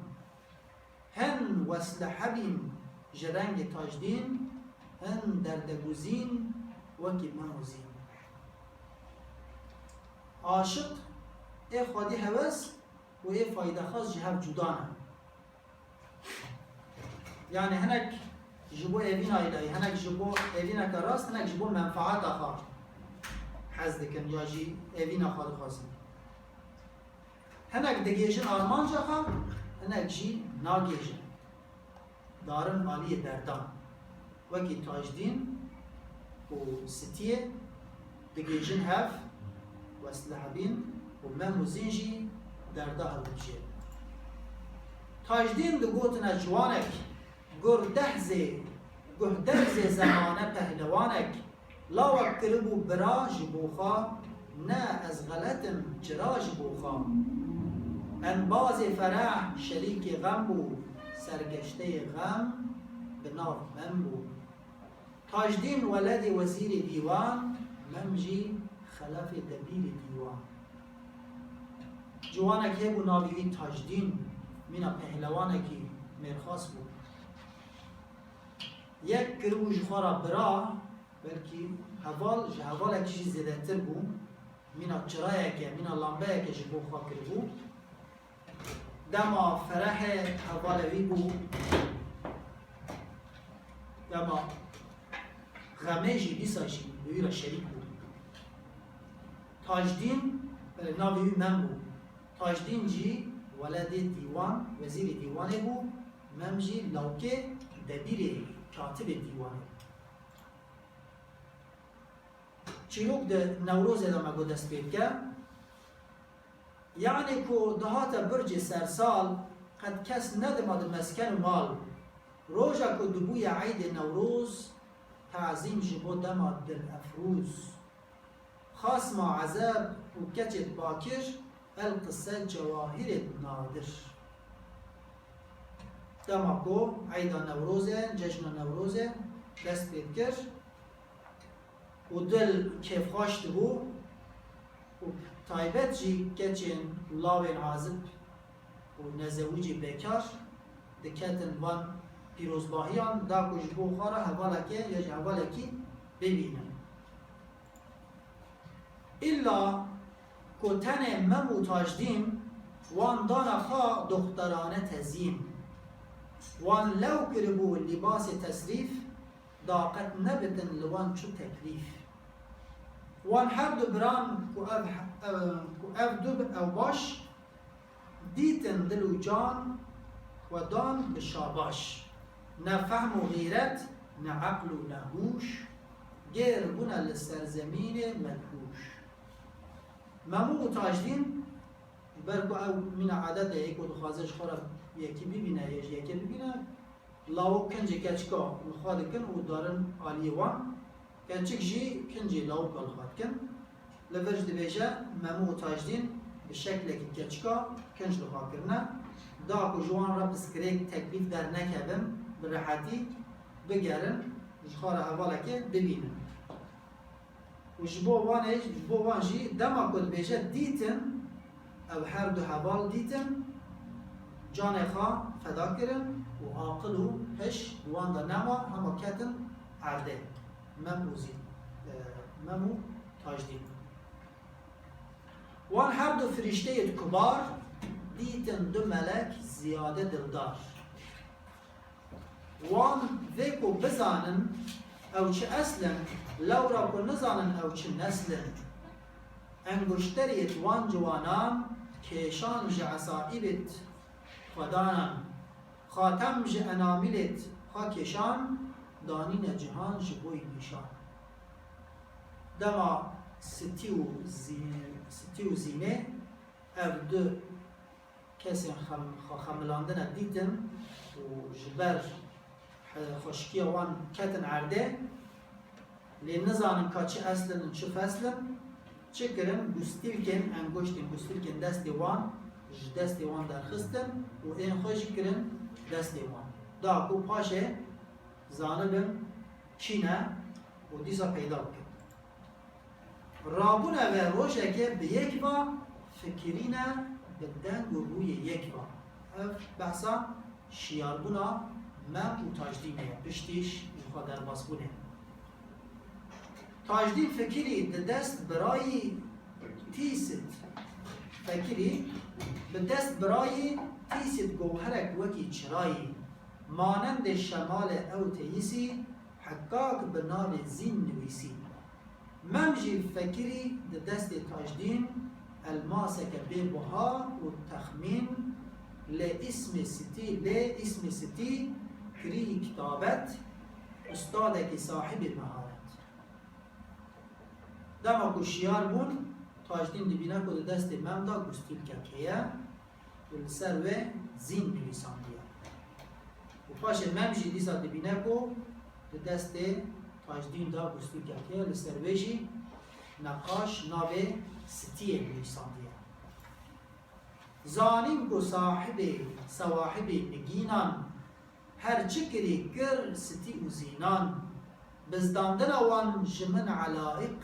Hin wesleheb in ji rengê Tajdîn, hin derdeguzîn wekî Mem û Zîn. Aşiq ê xwedî hewes û ê faîdexwaz ji hev cuda ne. Yanî hinek ji bo evîna îlahî, hinek ji bo evîneke rast, hinek ji bo menfaeta xwe hez dikin ya jî evîna xwe dixwazin. Hinek digihêjin armanca xwe, hinek jî nagihêjin. Darin aliyê derdan. Wekî Tajdîn û Sitiyê digihêjin hev, weslehebîn û Mem û Zîn jî derda hev dibijêrin. Tajdîn digotine ciwanek, guh derzê, guh derzê zemane pehlewanek, lawek kiribû bira ji bo xwe, ne ez xelet im, çira ji bo xwe. Embazê fereh şerîkê xem bû, sergeşteyê xem bi nav Mem bû. Tajdîn weledê wezîrê dîwan, Mem jî xelefê debîrê dîwan. Ciwanek hebû navê wî Tajdîn, mîna pehlewanekî mêrxas bû. Yek kiribû ji xwe re bira, belkî heval, ji hevalekî jî zêdetir bû. Mîna çirayeke, mîna lambeyeke ji bo xwe kiribû. Dema ferehê hevalê wî bû, dema xemê jî dîsa jî bi wî re şerîk bû. Tajdîn, e, navê wî Mem bû. Tajdîn jî weledê dîwan, wezîrê dîwanê bû. Mem jî lawkê debîrê, katibê dîwanê bû. Çîrok di Newrozê de me got dest pê dike. Yanê ku dihate bircê sersal, qet kes nedima di mesken û mal. Roja ku dibûye eydê Newroz, tazîm ji bo dema dil efrûz. Xasma ezeb û keçê bakir, el qise cewahirê nadir. Dema ku eyda Newrozê, cejna Newrozê dest pê dikir, û dil kêfxweş dibû û taybet jî keçên lawên azib û nezewicî bekar diketin van pîrozbahiyan da ku ji bo xwe re hevalekê ya jî hevalekî bibînin. Îlla ku tenê Mem û Tajdîn wan dana xwe doxterane tezîn. Wan lew kiribû lîbasê tesrîf, da qet nebitin li wan çu teklîf. Wan her du biran ku ev, ev, ku ev du ew baş dîtin dil û can xwe dan bi şabaş. Ne fehm û xîret, ne eql û ne hûş, gêr bûne li serzemînê medhûş. Memû û Tajdîn Ber ku ew mîna edet e, yê ku dixwaze ji xwe re yekî bibîne, yê ji yekê bibîne, lawik kincê keçika li xwe dikin û darin aliyê wan. Keçik jî kincê lawika li xwe dikin. Li vir jî dibêje, Memû û Tajdîn bi şeklekî keçika kinc li xwe kirine. Da ku ji wan re piskirêk, teklîf dernekevin, bi rehetî bigerin, ji xwe re hevalekê bibînin. Û ji bo wan ê, ji bo wan jî dema ku dibêje dîtin, ew her du heval dîtin, canê xwe feda kirin û aqil û hiş di wan de nema, hema ketin erdê. Mem û Zî-, e, Mem û Tajdîn. Wan her du firîşteyê kubar dîtin du melek ziyade dildar. Wan vê ku bizanin ew çi eslin, lewra ku nizanin ew çi neslin. Enguşteriyê wan ciwanan, kêşan ji esaîbêt xwedanan, xatem ji enamîlêt xwe kêşan, danîne cihan ji bo nîşan. Dema Sitî û Zî-, Sitî û Zînê ev du kesên xem-, xwe xemilandine dîtin û ji ber he-, xweşikiya wan ketin erdê, lê nizanin ka çi eslin in, çi feslin, çi kirin, gustîlkên enguştên, gustîlkên destê wan ji destê wan derxistin û ên xwe jî kirin destê wan. Da ku paşê zanibin kî ne û dîsa peyda bikin. Rabûne ve rojeke bi yek va, fikirîne bi deng û rûyê yek va. Ev behsa şiyarbûna Mem û Tajdînê ye, piştî ji xwe derbasbûnê. Tajdîn fikirî di dest birayî tîsit. Fikirî bi dest birayî tîsit, gowherek wekî çirayî. Manendê şemalê ew teyîsî, Hekkak bi navê Zîn nivîsî. Mem jî fekirî di destê Tajdîn, elmaseke bê buha û texmîn, lê îsmê Sitî, lê îsmê Sitî kirî kitabet, ustadekî sahibê meharet. Dema ku şiyar bûn, Tajdîn dibîne ku di destê Mem de gustîlkek heye û li ser wê Zîn nivîsandiye. Û paşê Mem jî dîsa dibîne ku di destê Tajdîn de gustîlkek heye, li ser wê jî neqaş navê Sitiyê nivîsandiye. Zanîn ku sahibê, sewahibê nigînan her çi kirî kir Sitî û Zînan. Bizdandina wan ji min elaiq,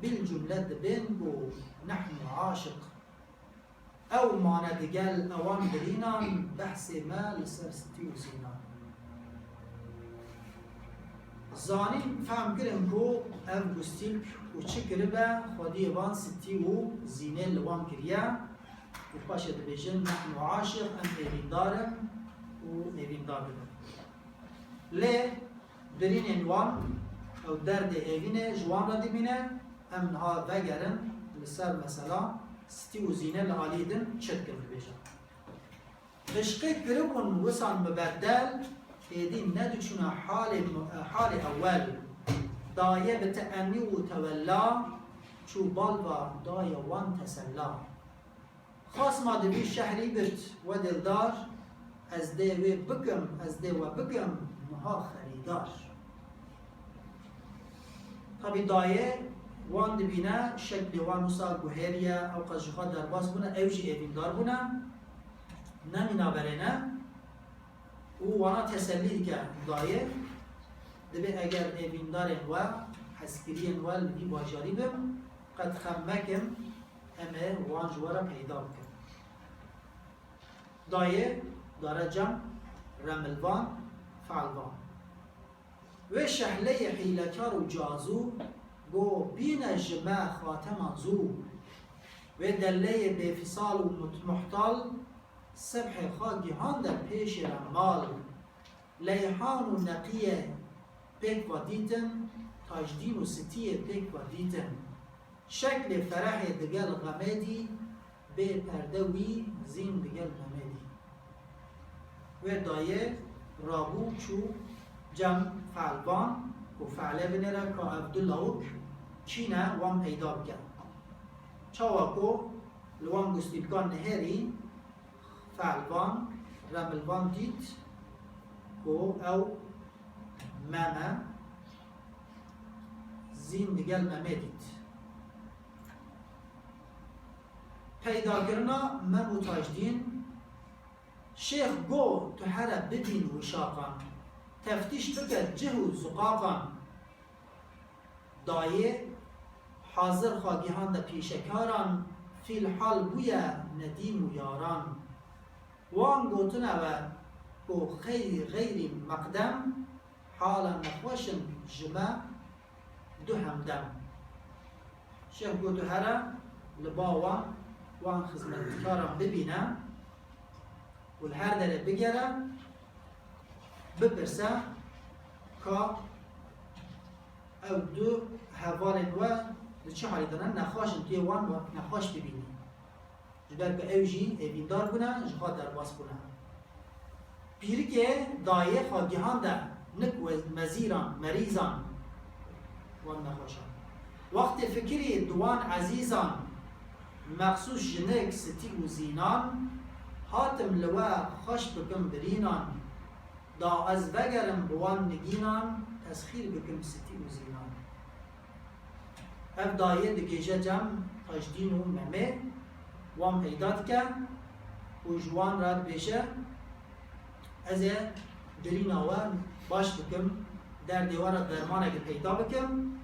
bil cumle dibên ku nehnu aşiq. Ew mane digel ewan birînan, behsê me li ser Sitî û Zînan. Zanîn, fehm kirin ku ev gustîlk û çi kiribe, xwediyê van Sitî û Zînê li wan kiriye û paşê dibêjin, nehnu aşiq, em êvîndar in û êvîndar dibin. Lê birînên wan, ew derdê êvînê ji wan re dimîne, em niha vegerin li ser mesela Sitî û Zînê li aliyê din çi dikin dibêjin. Îşqê kiribûn wisan bi bedel, êdî nediçûne halê, halê ewel. Dayê bi teenî û tewella, çû bal va dayê wan tesella. Xasma di vî şehrî bit we dildar, ez dê wê bikim, ez dê we bikim niha xerîdar. Tabî dayê wan dibîne, şeklê wan wisa guhêriye, ew qas ji xwe derbas bûne, ew jî êvîndar bûne, nemîna berê ne û wana tesellî dike dayê. Dibê eger êvîndarên we, hezkiriyên we li vî bajarî bin, qet xem mekin, em ê wan ji we re peyda bikin. Dayê, dare cem, remilvan, feelvan. Wê şehleyê hîlekar û cazû, go bîne ji me xateman zû. Wê deleyê bêfîsal û mut-, muhtal, sebhê xwe gihande pêşê re mal. Leyhan û Neqîye pêk va dîtin, Tajdîn û Sitiyê pêk va dîtin. Şeklê Ferehê digel Xemêdî, bê perde wî Zîn digel Memêdî. Wê dayê rabû çû cem feelvan û feelê binêre ka ev du lawik kî ne wan peyda bike. Çawa ku Li wan gustîlkan nihêrî fe'lvan, remilvan dît ku ew Mem e, Zîn digel Memê dît. Peydakirina Mem û Tajdîn. Şêx got, tu here bibîn wişaqan, teftîş bike cih û ziqaqan. Dayê hazir xwe gihande pîşekaran, fîlhal bûye nedîm û yaran. Wan gotine we ku xeyrî xeyrî meqdem, hala nexweş in ji me du hemdem. Şêx got, tu here li ba wan, wan xizmetkaran bibîne û li her derê bigere, bipirse ka ew du hevalên we di çi halî de ne, nexweş in, tu yê wan wek nexweş bibînî. Ji ber ku ew jî hêvîndar bûne, ji xwe derbas bûne. Pîrikê dayê xwe gihande nik we-, mezîran, merîzan wan nexweşan. Wextê fikirî di wan ezîzan, mexsûs jinik, Sitî û Zînan, hatim li we xweş bikim birînan. Da ez vegerim bi wan nigînan, tesxîr bikim Sitî û Zînan. Ev dayê digêje cem Tajdîn û Memê, wan peyda dike û ji wan re dibêje, ez ê birîna we baş bikim, derdê we re dermanekê peyda bikim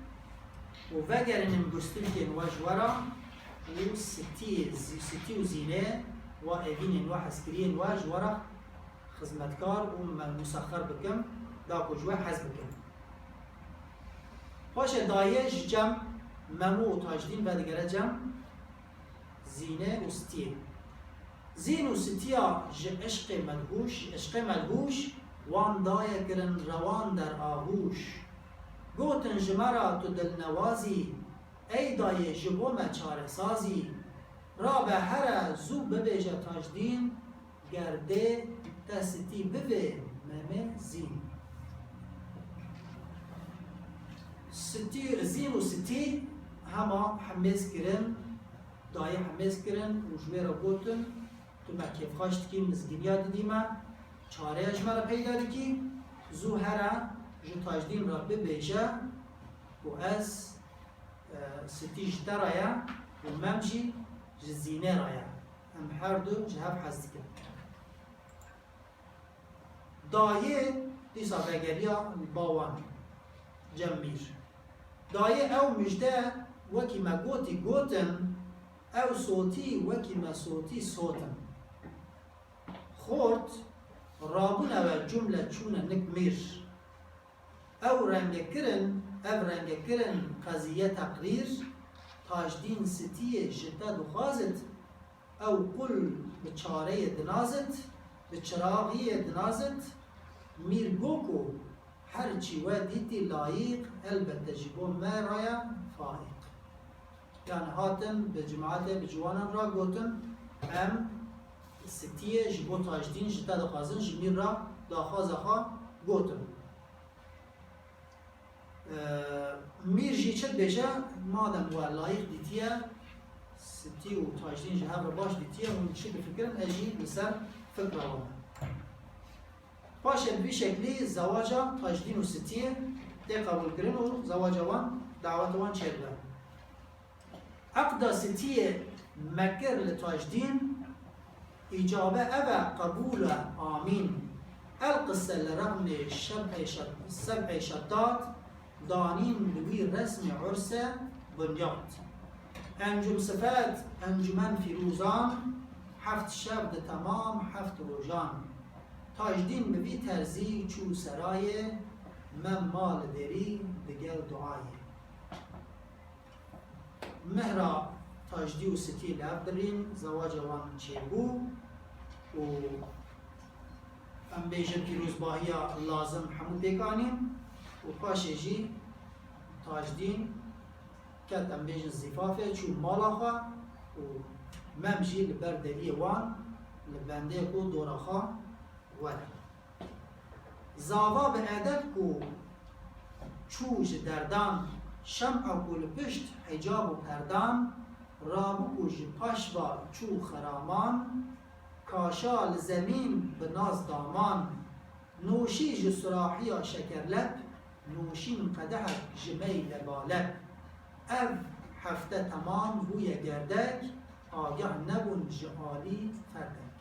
û vegerînim gustilkên we ji we re û Sitiyê, Zî-, Sitî û Zînê we, evînên we, hezkiriyên we ji we re xizmetkar û me-, musexer bikim, da ku ji we hez bikim. Paşê dayê ji cem Memo û Tajdîn vedigere cem Zînê û Sitiyê. Zîn û Sitiya ji eşqê medhûş, ji eşqê medhûş, wan daye kirin rewan der ahûş. Gotin ji me re tu dilnewazî, ey dayê ji bo me çaresazî. Rabe here zû bibêje Tajdîn, ger dê te Sitî bivê Memê Zîn. Sitî, Zîn û Sitî hema hemêz kirin, dayê hemêz kirin û ji wê re gotin, tu me kêfxweş dikî, mizgîniya didî me, çareya ji me re peyda dikî, zû here ji Tajdîn re bibêje ku ez, e, Sitî ji te re ye û Mem jî ji Zînê re ye. Em her du ji hev hez dikin. Dayê dîsa vegeriya li ba wan cem mîr. Dayê ew mijde wekî me gotî gotin, ew sotî wekî me sotî sotin. Xort rabûne we cumle çûne nik mîr. Ew renge kirin, ev renge kirin qezîye teqrîr, Tajdîn Sitiyê ji te dixwazit, ew qul bi çareyê dinazit, bi çiraxiyê dinazit, mîr go ku her çî we dîtî layîq, elbette ji bo me raya faiq. Yani hatin bi cemaetê, bi ciwanan re gotin, em Sitiyê ji bo Tajdîn ji te dixwazin, ji mîr re daxwaza xwe gotin. Ee, mîr jî çi dibêje, madem we layîq dîtiye, Sitî û Tajdîn ji hev re baş dîtiye, hûn çi difikirin, ez jî li ser fikra we me. Paşê bi vî şeklî zewaca Tajdîn û Sitiyê tê qebûlkirin û zewaca wan, daweta wan çêdibe. Eqda Sitiyê me kir li Tajdîn, îcabe ev e qebûl e, amîn. El qise li rexmê şeb'ê şed-, seb'ê şeddad, danîn li wî resmê urse bunyad. Encûm sifet, encûmen fîrûzan, heft şev di temam heft rojan. Tajdîn bi vî terzî çû serayê, me ma li derî digel duayê. Mehra Tajdî û Sitî li hev dirîn, zewaca wan çêbû û em bêjin pîrozbahiya lazim hemû pêk anîn û paşê jî Tajdîn ket, em bêjin, zîfafê, çû mala xwe û Mem jî li ber deriyê wan li bendê ku dora xwe were. Zava bi edeb ku çû ji derdan, şem'a ku li pişt hicab û perdan, Rabûk û ji paşva çû xeraman, kaşa li zemîn bi nas daman, nûşî ji surahiya şekerlep, nûşîn qedehek ji mey lebalep. Ev hefte temam bûye gerdek, agah nebûn ji alî ferdek.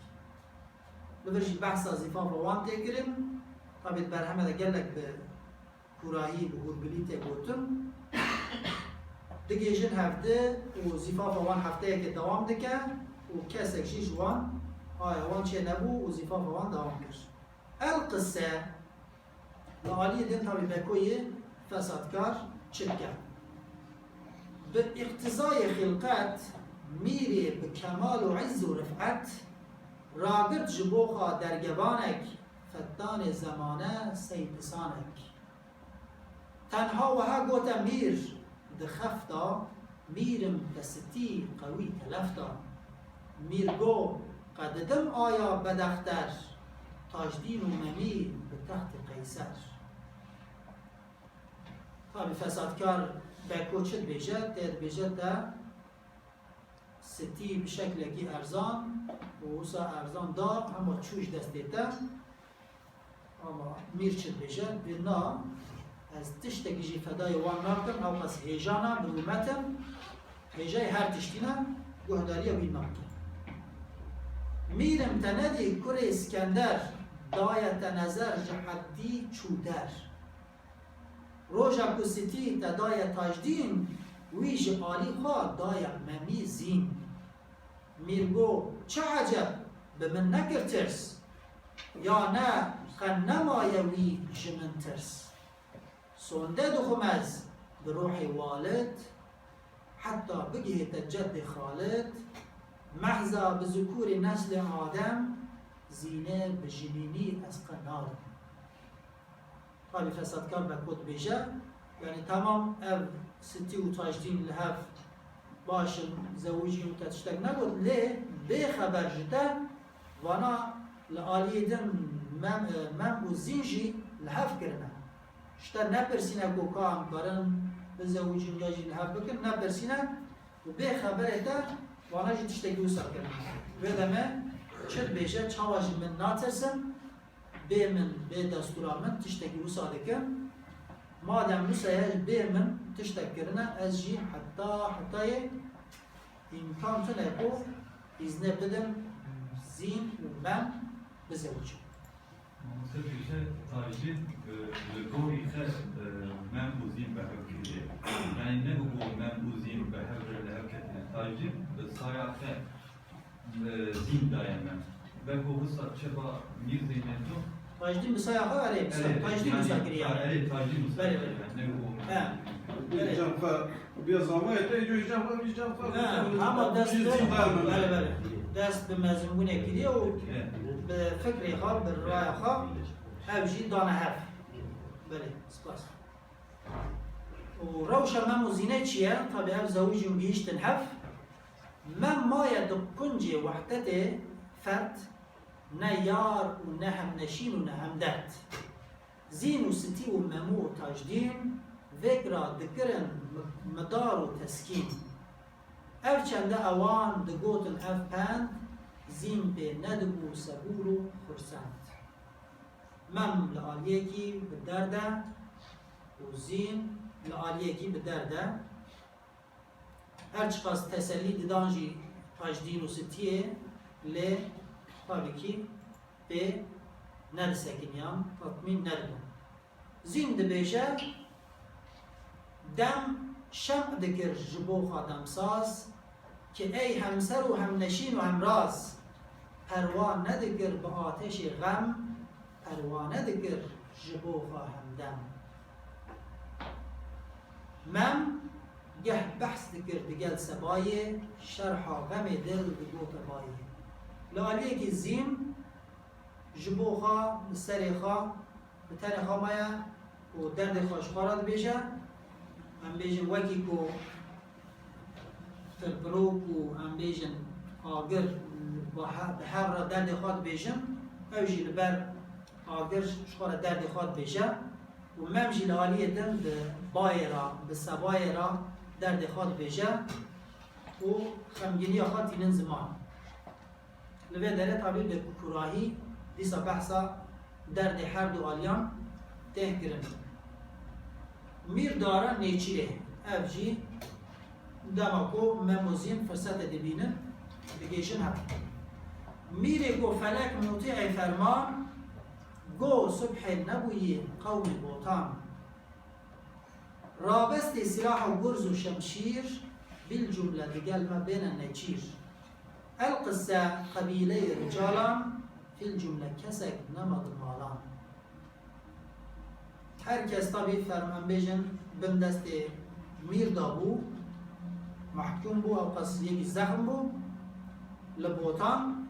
Li vir jî behsa zîfafa wan tê kirin. Tabî di berheme de gelek bi kûrahî, bi hûrgilî tê gotin. Digihîjin hevdi û zîfafa wan hefteyekê dewam dike û kesek jî ji wan aya wan çênebû û zîfafa wan dewam kir. El qise, li aliyê din tabî Beko yê fesadkar çi dike? Bi îqtizayê xilqet, mîrê bi kemal û izz û rifet, ragirt ji bo xwe dergevanek, fetanê zemane sey pisanek. Tenha wiha gote mîr di xefta, mîrim te sitî qewî telef da. Mîr go, qedidim aya bedexter, Tajdîn û Memî bi textê Qeyser. Tabî fesadkar Beko çi dibêje? Tê dibêje te sitî bi şeklekî erzan û wisa erzan da, hema çû ji destê te. Ama mîr çi dibêje? Dibê na, ez tiştekî jî fedayê wan nakim, ew qas hêjana bi rûmet im, hêjayê her tiştî ne, guhdariya wî nakim. Mîrim te nedî kurê Skender, daye te nezer ji heddî çû der. Roja ku sitî te daye Tajdîn, wî ji alî xwe daye Memî Zîn. Mîr go, çi eceb, bi min nekir tirs, ya ne qe nemaye wî ji min tirs. Sonde dixwim ez bi ruhê Walid, heta bigihête ceddê Xalid, mehza bi zikûrê neslê Adem, Zînê bi jinînî ez qe nadim. Tabî fesadkar Beko dibêje, yanî temam ev Sitî û Tajdîn li hev baş in, zewicîn û te tiştek negot, lê bê xeber ji te vana li aliyê din Mem, e, Mem û Zîn jî li hev kirine. Ji te nepirsîne ku ka em karin bizewicîn ya jî li hev bikin, nepirsîne û bê xeberê te vana jî tiştekî wisa kirine. Wê demê çi dibêje, çawa ji min natirsin? Bê min, bê destûra min tiştekî wisa dikim. Madem wisa ye, bê min tiştek kirine, ez jî heta hetayê îmkan tune ku îzne bidim Zîn û Mem bizewicin. Mamoste dibêje, Tajdîn, e, li gorî xwe, e, Mem û Zîn bi hev kiriye. Yanî ne ku Mem û Zîn bi hev re li hev ketine. Tajdîn bi saya xwe Zîn daye me. Beko wisa çeba Mîr Zeyneldo? Tajdîn bi saya xwe, erê, bi saya, erê, Tajdîn yanî, wisa kiriye. Erê, Tajdîn wisa kiriye. Belê, belê. Ne o. He. Belê. Can xwe, biya zamaya te, îco can xwe, îco can xwe. He, ama dest bi, belê, belê. Dest bi mezin bûnê kiriye û bi fikrê xwe, bi raya xwe, ev jî dane hev. Belê, spas. Û rewşa Mem û Zînê çi ye? Tabî ev zewicîn û gihîştin hev. Mem maye di quncê wehdetê fert, ne yar û ne hemneşîn û ne hemdert. Zîn û Sitî û Memû û Tajdîn vêk ra dikirin mi-, midar û teskîn. Ev çende ewan digotin ev pend, Zîn pê nedibû sebûr û xursend. Mem li aliyekî bi derd e û Zîn li aliyekî bi derd e. Her çiqas tesellî didan jî Tajdîn û Sitiyê, lê tabî kî pê nedisekiniyan, tatmîn nedibûn. Zîn dibêje, dem şem dikir ji bo xwe demsaz, ki ey hemser û hemneşîn û hemraz, perwa nedikir bi ateşê xem, perwane dikir ji bo xwe hemdem. Mem geh behs dikir digel Sebayê, şerha xemê dil digote bayê. Li aliyekî Zîn ji bo xwe, bi serê xwe, bi tenê xwe maye û derdê xwe ji xwe re dibêje. Em bêjin wekî ku tirpirok û em bêjin agir bi he-, bi hev re derdê xwe dibêjin, ew jî li ber agir ji xwe re derdê xwe dibêje û Mem jî li aliyê din bi bayê re, bi Sebayê re derdê xwe dibêje. û xemgîniya xwe tînin ziman. Li vê derê tabî bi kurahî dîsa behsa derdê her du aliyan tê kirin. Mîr dara nêçîrê, ev jî dema ku Mem û Zîn firsetê dibînin, digihîjin hev. Mîrê ku felek mutî'ê ferman, go subhê nebûyî qewmê Botan. Rabestî silah û gurz û şemşîr, bilcumle digel me bêne neçîr. El qise qebîleyê ricalan, filcumle kesek nema di malan. Her kes tabî fermanbêjin bin destê mîr da bû, mehkûm bû, ew qas yekî zexm bû li Botan.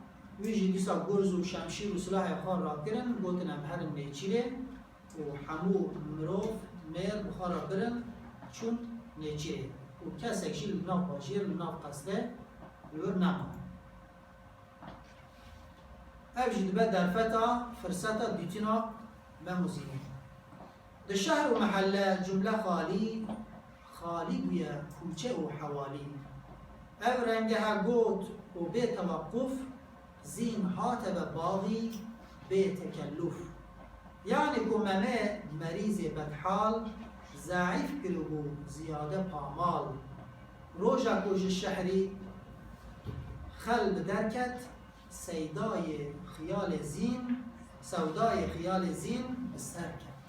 Wî jî dîsa gurz û şemşîr û silahê xwe rakirin, gotin, em herin nêçîrê. Û hemû mirov, mêr bi xwe re birin, çûn nêçîrê. Û kesek jî li nav bajêr, li nav qesrê li wir nema. Ev jî dibe derfeta firseta dîtina Mem û Zînê. Di şehr û mehelle cumle xalî, xalî bûye kûçe û hewalî. Ev rengeha got û bê tewequf, Zîn hate be baxî bê tekelluf. Yanî ku Memê merîzê bedhal, zeîf kiribû ziyade pamal. Roja ku ji şehrî xel bi derket, seydayê xiyalê Zîn, sewdayê xiyalê Zîn bi ser ket.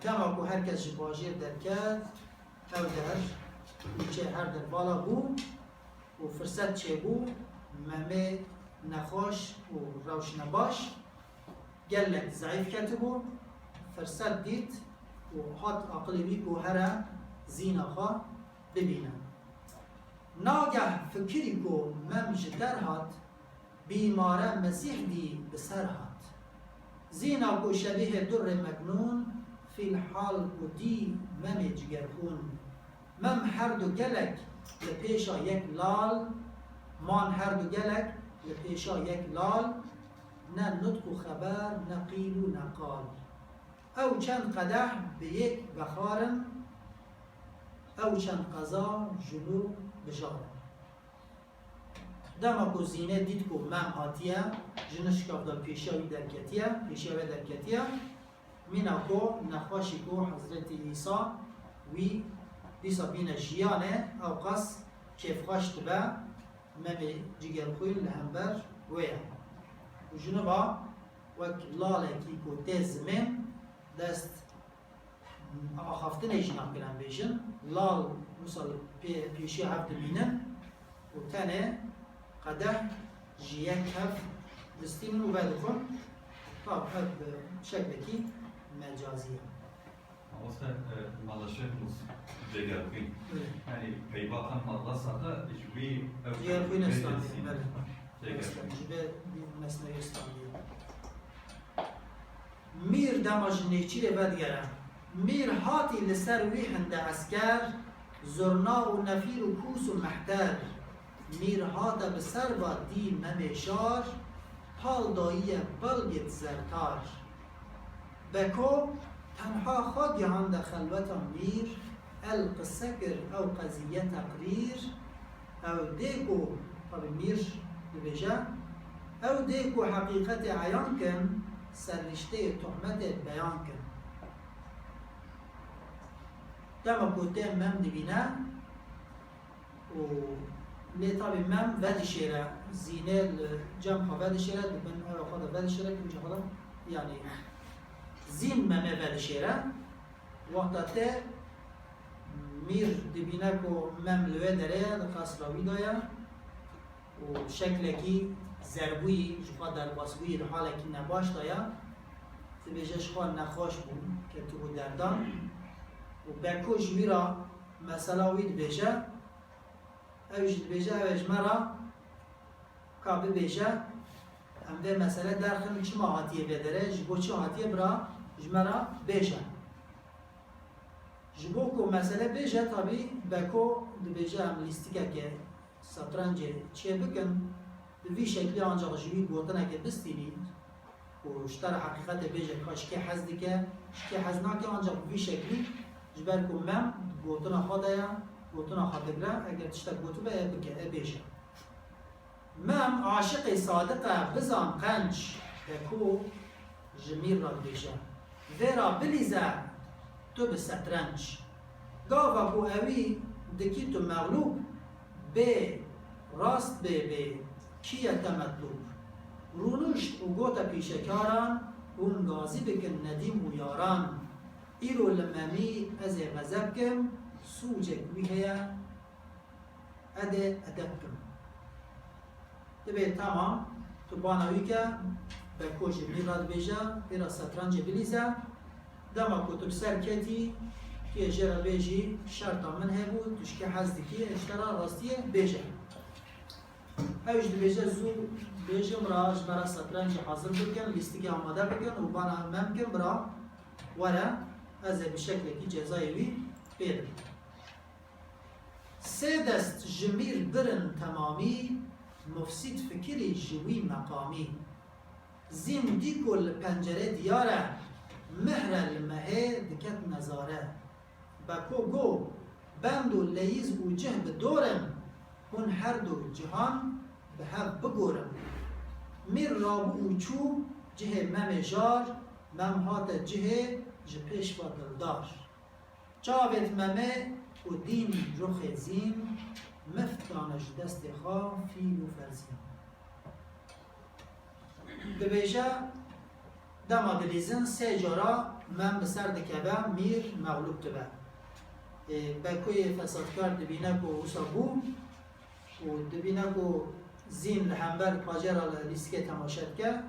Dema ku her kes ji bajêr derket, ew der, kûçe her der vala bû û firset çêbû, Memê nexweş û rewş nebaş, gelek zeîf ketibû, firset dît û hat aqilê wî ku here Zîna xwe bibîne. Nageh fikirî ku Mem ji der hat, bîmare Mesîh dî bi ser hat. Zîna ku şebîhê durrê meknûn, fîlhal ku dî Memê cigerxûn. Mem her du gelek li pêşa yek lal, man her du gelek li pêşa yek lal, ne nutq û xeber, ne qîl û ne qal. Ew çend qedeh bi yek vexwarin, ew çend qeza ji nû bijarin. Dema ku Zînê dît ku Mem hatiye, ji nişka de pêşiya wî derketiye, pêşiya wê derketiye, mîna ku nexweşî ku Hezretî Îsa wî dîsa bîne jiyanê, ew qas kêfxweş dibe, Memê cigerxwîn li hember wê ye. Û ji niva wek lalekî ku tê zimên, dest axaftinê jî nakin em bêjin. Lal wisa li pê-, pêşiya hev dimînin û tenê qedeh ji yek hev distînin û vedixwin. Tab ev bi şeklekî mecazî ye. Mamoste, e, Mala Şêx Nûs Cêgerxwîn. Belê. Yanî peyva hem Mala Sade ji wî ew Cêgerxwîn Estaniye, belê. Cêgerxwîn. Ji vê mesnewê Estaniye. Mîr dema ji nêçîrê vedigere. Mîr hatî li ser wî hinde esker, zurna û nefîr û kûs û mehter. Mîr hate bi ser va dî Memê şar, pal dayiye belgê di zertar. Beko tenha xwe gihande xelweta mîr, el qise kir ew qezîye teqrîr, Ew dê ku, tabî mîr dibêje, ew dê ku heqîqetê eyan kin, serrîşteyê tohmetê beyan kin. Dema ku tê Mem dibîne û lê tabî Mem vedişêre, Zînê li cem xwe vedişêre, di bin ewa xwe de vedişêre, kincê xwe de, yanî Zîn Memê vedişêre, wexta tê Mîr dibîne ku Mem li wê derê ye, di qesra wî de ye û şeklekî zerbûyî, ji xwe derbasbûyî, di halekî nebaş de ye. Dibêje ji xwe nexweş bû, ketibû derdan û Beko ji wî re mesela wî dibêje, ew jî dibêje, ew ê ji me re ka bibêje, em vê mesele derxin, çima hatiye vê derê, ji bo çi hatiye, bira ji me re bêje. Ji bo ku mesele bêje, tabî Beko dibêje em lîstikeke setrencê çêbikin, bi vî şeklî ancaq ji wî gotineke bistînî û ji te re heqîqetê bêje ka ji kê hez dike, ji kê hez nake, ancaq bi vî şeklî, ji ber ku Mem di gotina xwe de ye û Gotina xwe digre, eger tiştek gotibe, e bike, e bêje. Mem aşiqê sadiq e, bizan qenc, Beko ji Mîr re dibêje. Vêra bilîze tu bi setrenc. Gava ku ewî dikî tu mexlûb, bê rast bê bê, kî ye te metlûb? Rûnişt û gote pîşekaran, hûn gazî bikin Nedîm û yaran. Îro li Memî ez ê xezeb kim, sûcek wî heye, edê edeb kim. Dibê temam, tu bana wî ke, Beko ji Mîr re dibêje, vêra setrancê bilîze, dema ku tu bi ser ketî, tu yê jê re bêjî, şerta min hebû, tu ji kê hez dikî, ez ji te re rastiyê bêje. Ew jî dibêje, zû bêjin bira, ji me re setrancê hazir bikin, lîstikê amade bikin û bana Mem kim bira, were, ez ê bi şeklekî cezayê wî pê bidim. Sê dest ji Mîr birin temamî, mufsîd fikirî ji wî meqamî. Zîn dî ku li pencerê diyar e, mihr e li mehê diket nezare. Beko go, bend û leyîz û cih bi dor in, hûn her du cihan bi hev bigorin. Mîr rabû û çû cihê Memê jar, Mem hate cihê ji pêş ve dildar. Çavêt Memê û dîn ruxê Zîn, mift dane ji destê xwe fîl û ferzîn. Dibêje, dema dilîzin sê cara Mem bi ser dikeve, Mîr mexlûb dibe. Ê, Bekoyê fesadkar dibîne ku wisa bû û dibîne ku Zîn li hember pacê re li lîstikê temaşe dike.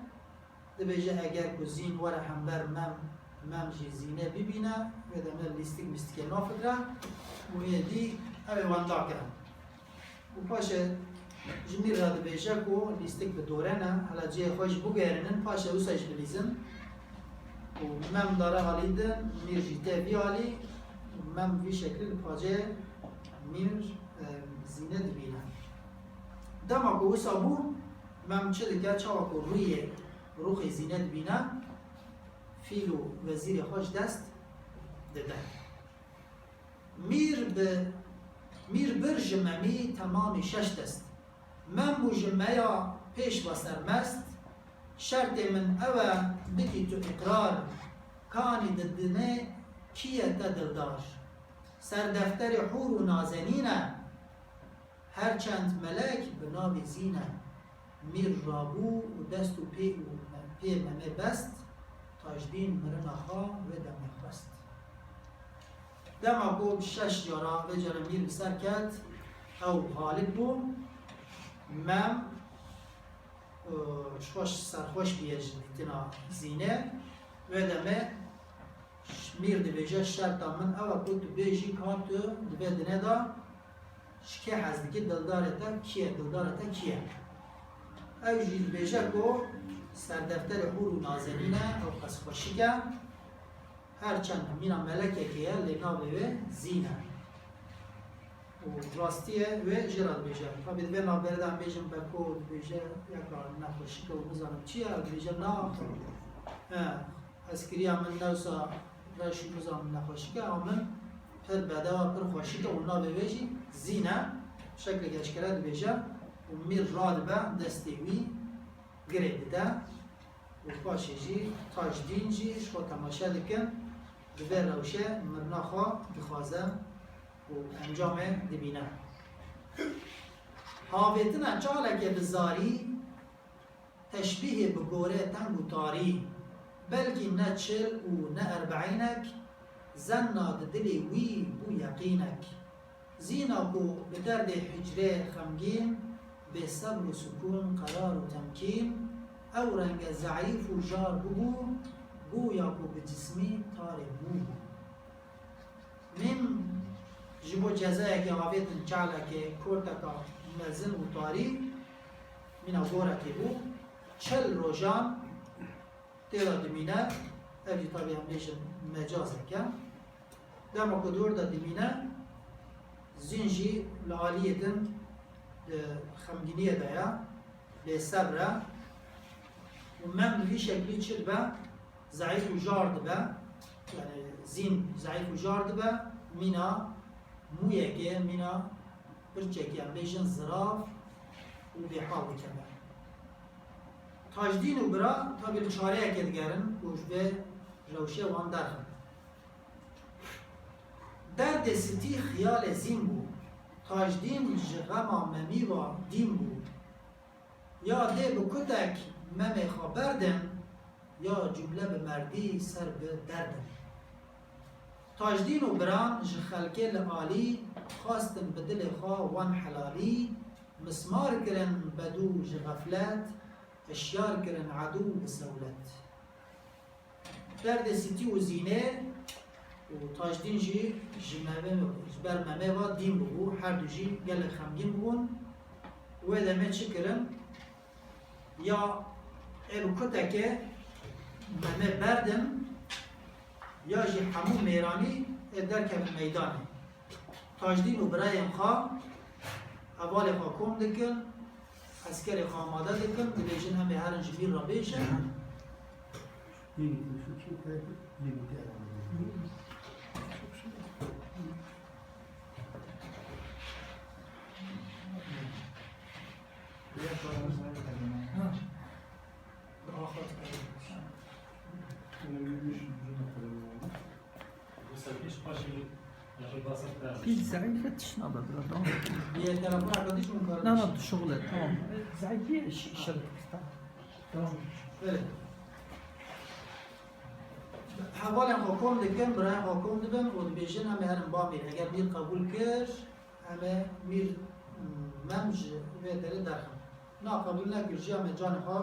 Dibêje, eger ku Zîn were hember Mem, Mem jî Zînê bibîne, wê demê lîstik mîstikê nafikire û êdî ew ê wenda ke. Û paşê ji Mîr re dibêje ku lîstik bi dore ne, hela cihê xwe jî biguherînin, paşê wisa jî bilîzin. Û Mem dare alî din, Mîr jî tê vî alî, û Mem vî şeklî li pacê Mîr, e, Zînê dibîne. Dema ku wisa bû, Mem çi dike, çawa ku rûyê ruxê Zînê dibîne, fîl û wezîrê xwe ji dest dide. Mîr bi, Mîr bir ji Memî temamî şeş dest. Mem bû ji me ya pêş ve sermest, şertê min ew e bikî tu îqrar, kanî di dinê kî ye te dildar? Ser defterê hûr û nazenîn e, her çend melek bi navê Zîn e. Mîr rabû û dest û pê û me-, pê Memê best, Tajdîn mirina xwe wê demê xwest. Dema ku şeş cara vê cara Mîr bi ser ket, ew xalib bû. Mem, e, ji xwe serxweş bûye ji dîtina Zînê. Wê demê Mîr dibêje, şerta min ew e ku tu bêjî ka tu di vê dinê de ji kê hez dikî, dildarê te kî ye, dildara te kî ye? Ew jî dibêje ku serdefterê hûr û nazenîn e, ew qas xweşik e. Her çend mîna melekekê ye, lê navê wê Zîn e. Û rastiyê wê jê re dibêje. Tabî di vê navberê de em bêjin Beko dibêje yeka nexweşik e û nizanim çi ye, ew dibêje na, he, ez kiriya min newsa reş û nizanim nexweşik e, a min pir bedew e, pir xweşik e û navê wê jî Zîn e. Şeklek eşkere dibêje û Mîr radibe destê wî girê dide. Û paşê jî Tajdîn jî ji xwe temaşe dikin, bi vê rewşê mirina xwe dixwaze û encamê dibîne. Havêtina çalekê bi zarî, teşbîhê bi gorê teng û tarî, belkî ne çil û ne erbeînek, zenna di dilê wî bû yeqînek. Zîna ku bi derdê hicrê xemgîn, bê sebr û sukûn, qerar û temkîn, ew renge zeîf û jar bibû, goya ku bi cismî tarê mû bû. Mîm ji bo cezayekê avêtin çalekê, korteka mezin û tarî, mîna gorekê bû, çil rojan, Tê de dimîne, ev jî tabî em bêjin mecazek e. Dema ku dor de dimîne, Zîn jî li aliyê din di xemgîniyê de ye, bêsebr e. Û Mem bi vî şeklî çi dibe, zeîf û jar dibe. Yani Zîn zeîf û jar dibe, mîna mûyekê, mîna pirçekê, em bêjin zirav û bêhal dikeve. Tajdîn û bira tabî li çareyekê digerin ku ji vê rewşê wan derxin. Derdê Sitî xiyalê Zîn bû, Tajdîn ji xema Memî ve dîn bû. Ya dê bi kutek Memê xwe berdin, ya cumle bi merdî ser bi derdin. Tajdîn û biran ji xelkê li alî xwestin bi dilê xwe wan helalî, mismar kirin bedû ji xeflet, hişyar kirin edû bi sewlet. Derdê Sitî û Zînê û Tajdîn jî ji Memê, ji ber Memê ve dîn bûbû. Her du jî gelek xemgîn bûbûn. Wê demê çi kirin? Ya ê bi kutekê Memê berdin, ya jî hemû mêranî ê derkevin meydanê. Tajdîn û birayên xwe, hevalê xwe kom dikin, eskerê xwe amade dikin, dibêjin, em ê herin ji Mîr re bêjin. Pîl zeîf e, tişt nabe bira, tamam. Yê telefona xwe dî ji min karin. Na, na, tu şixul e, tamam. Zeîf e, şi-, şerik, tamam. Tamam. Evet. Hevalên xwe kom dikin, birayên xwe kom dibin û dibêjin, em ê herin ba Mîr. Eger Mîr qebûl kir, em ê Mîr, mm, Mem ji vê derê derxin. Na qebûl nekir jî, em ê canê xwe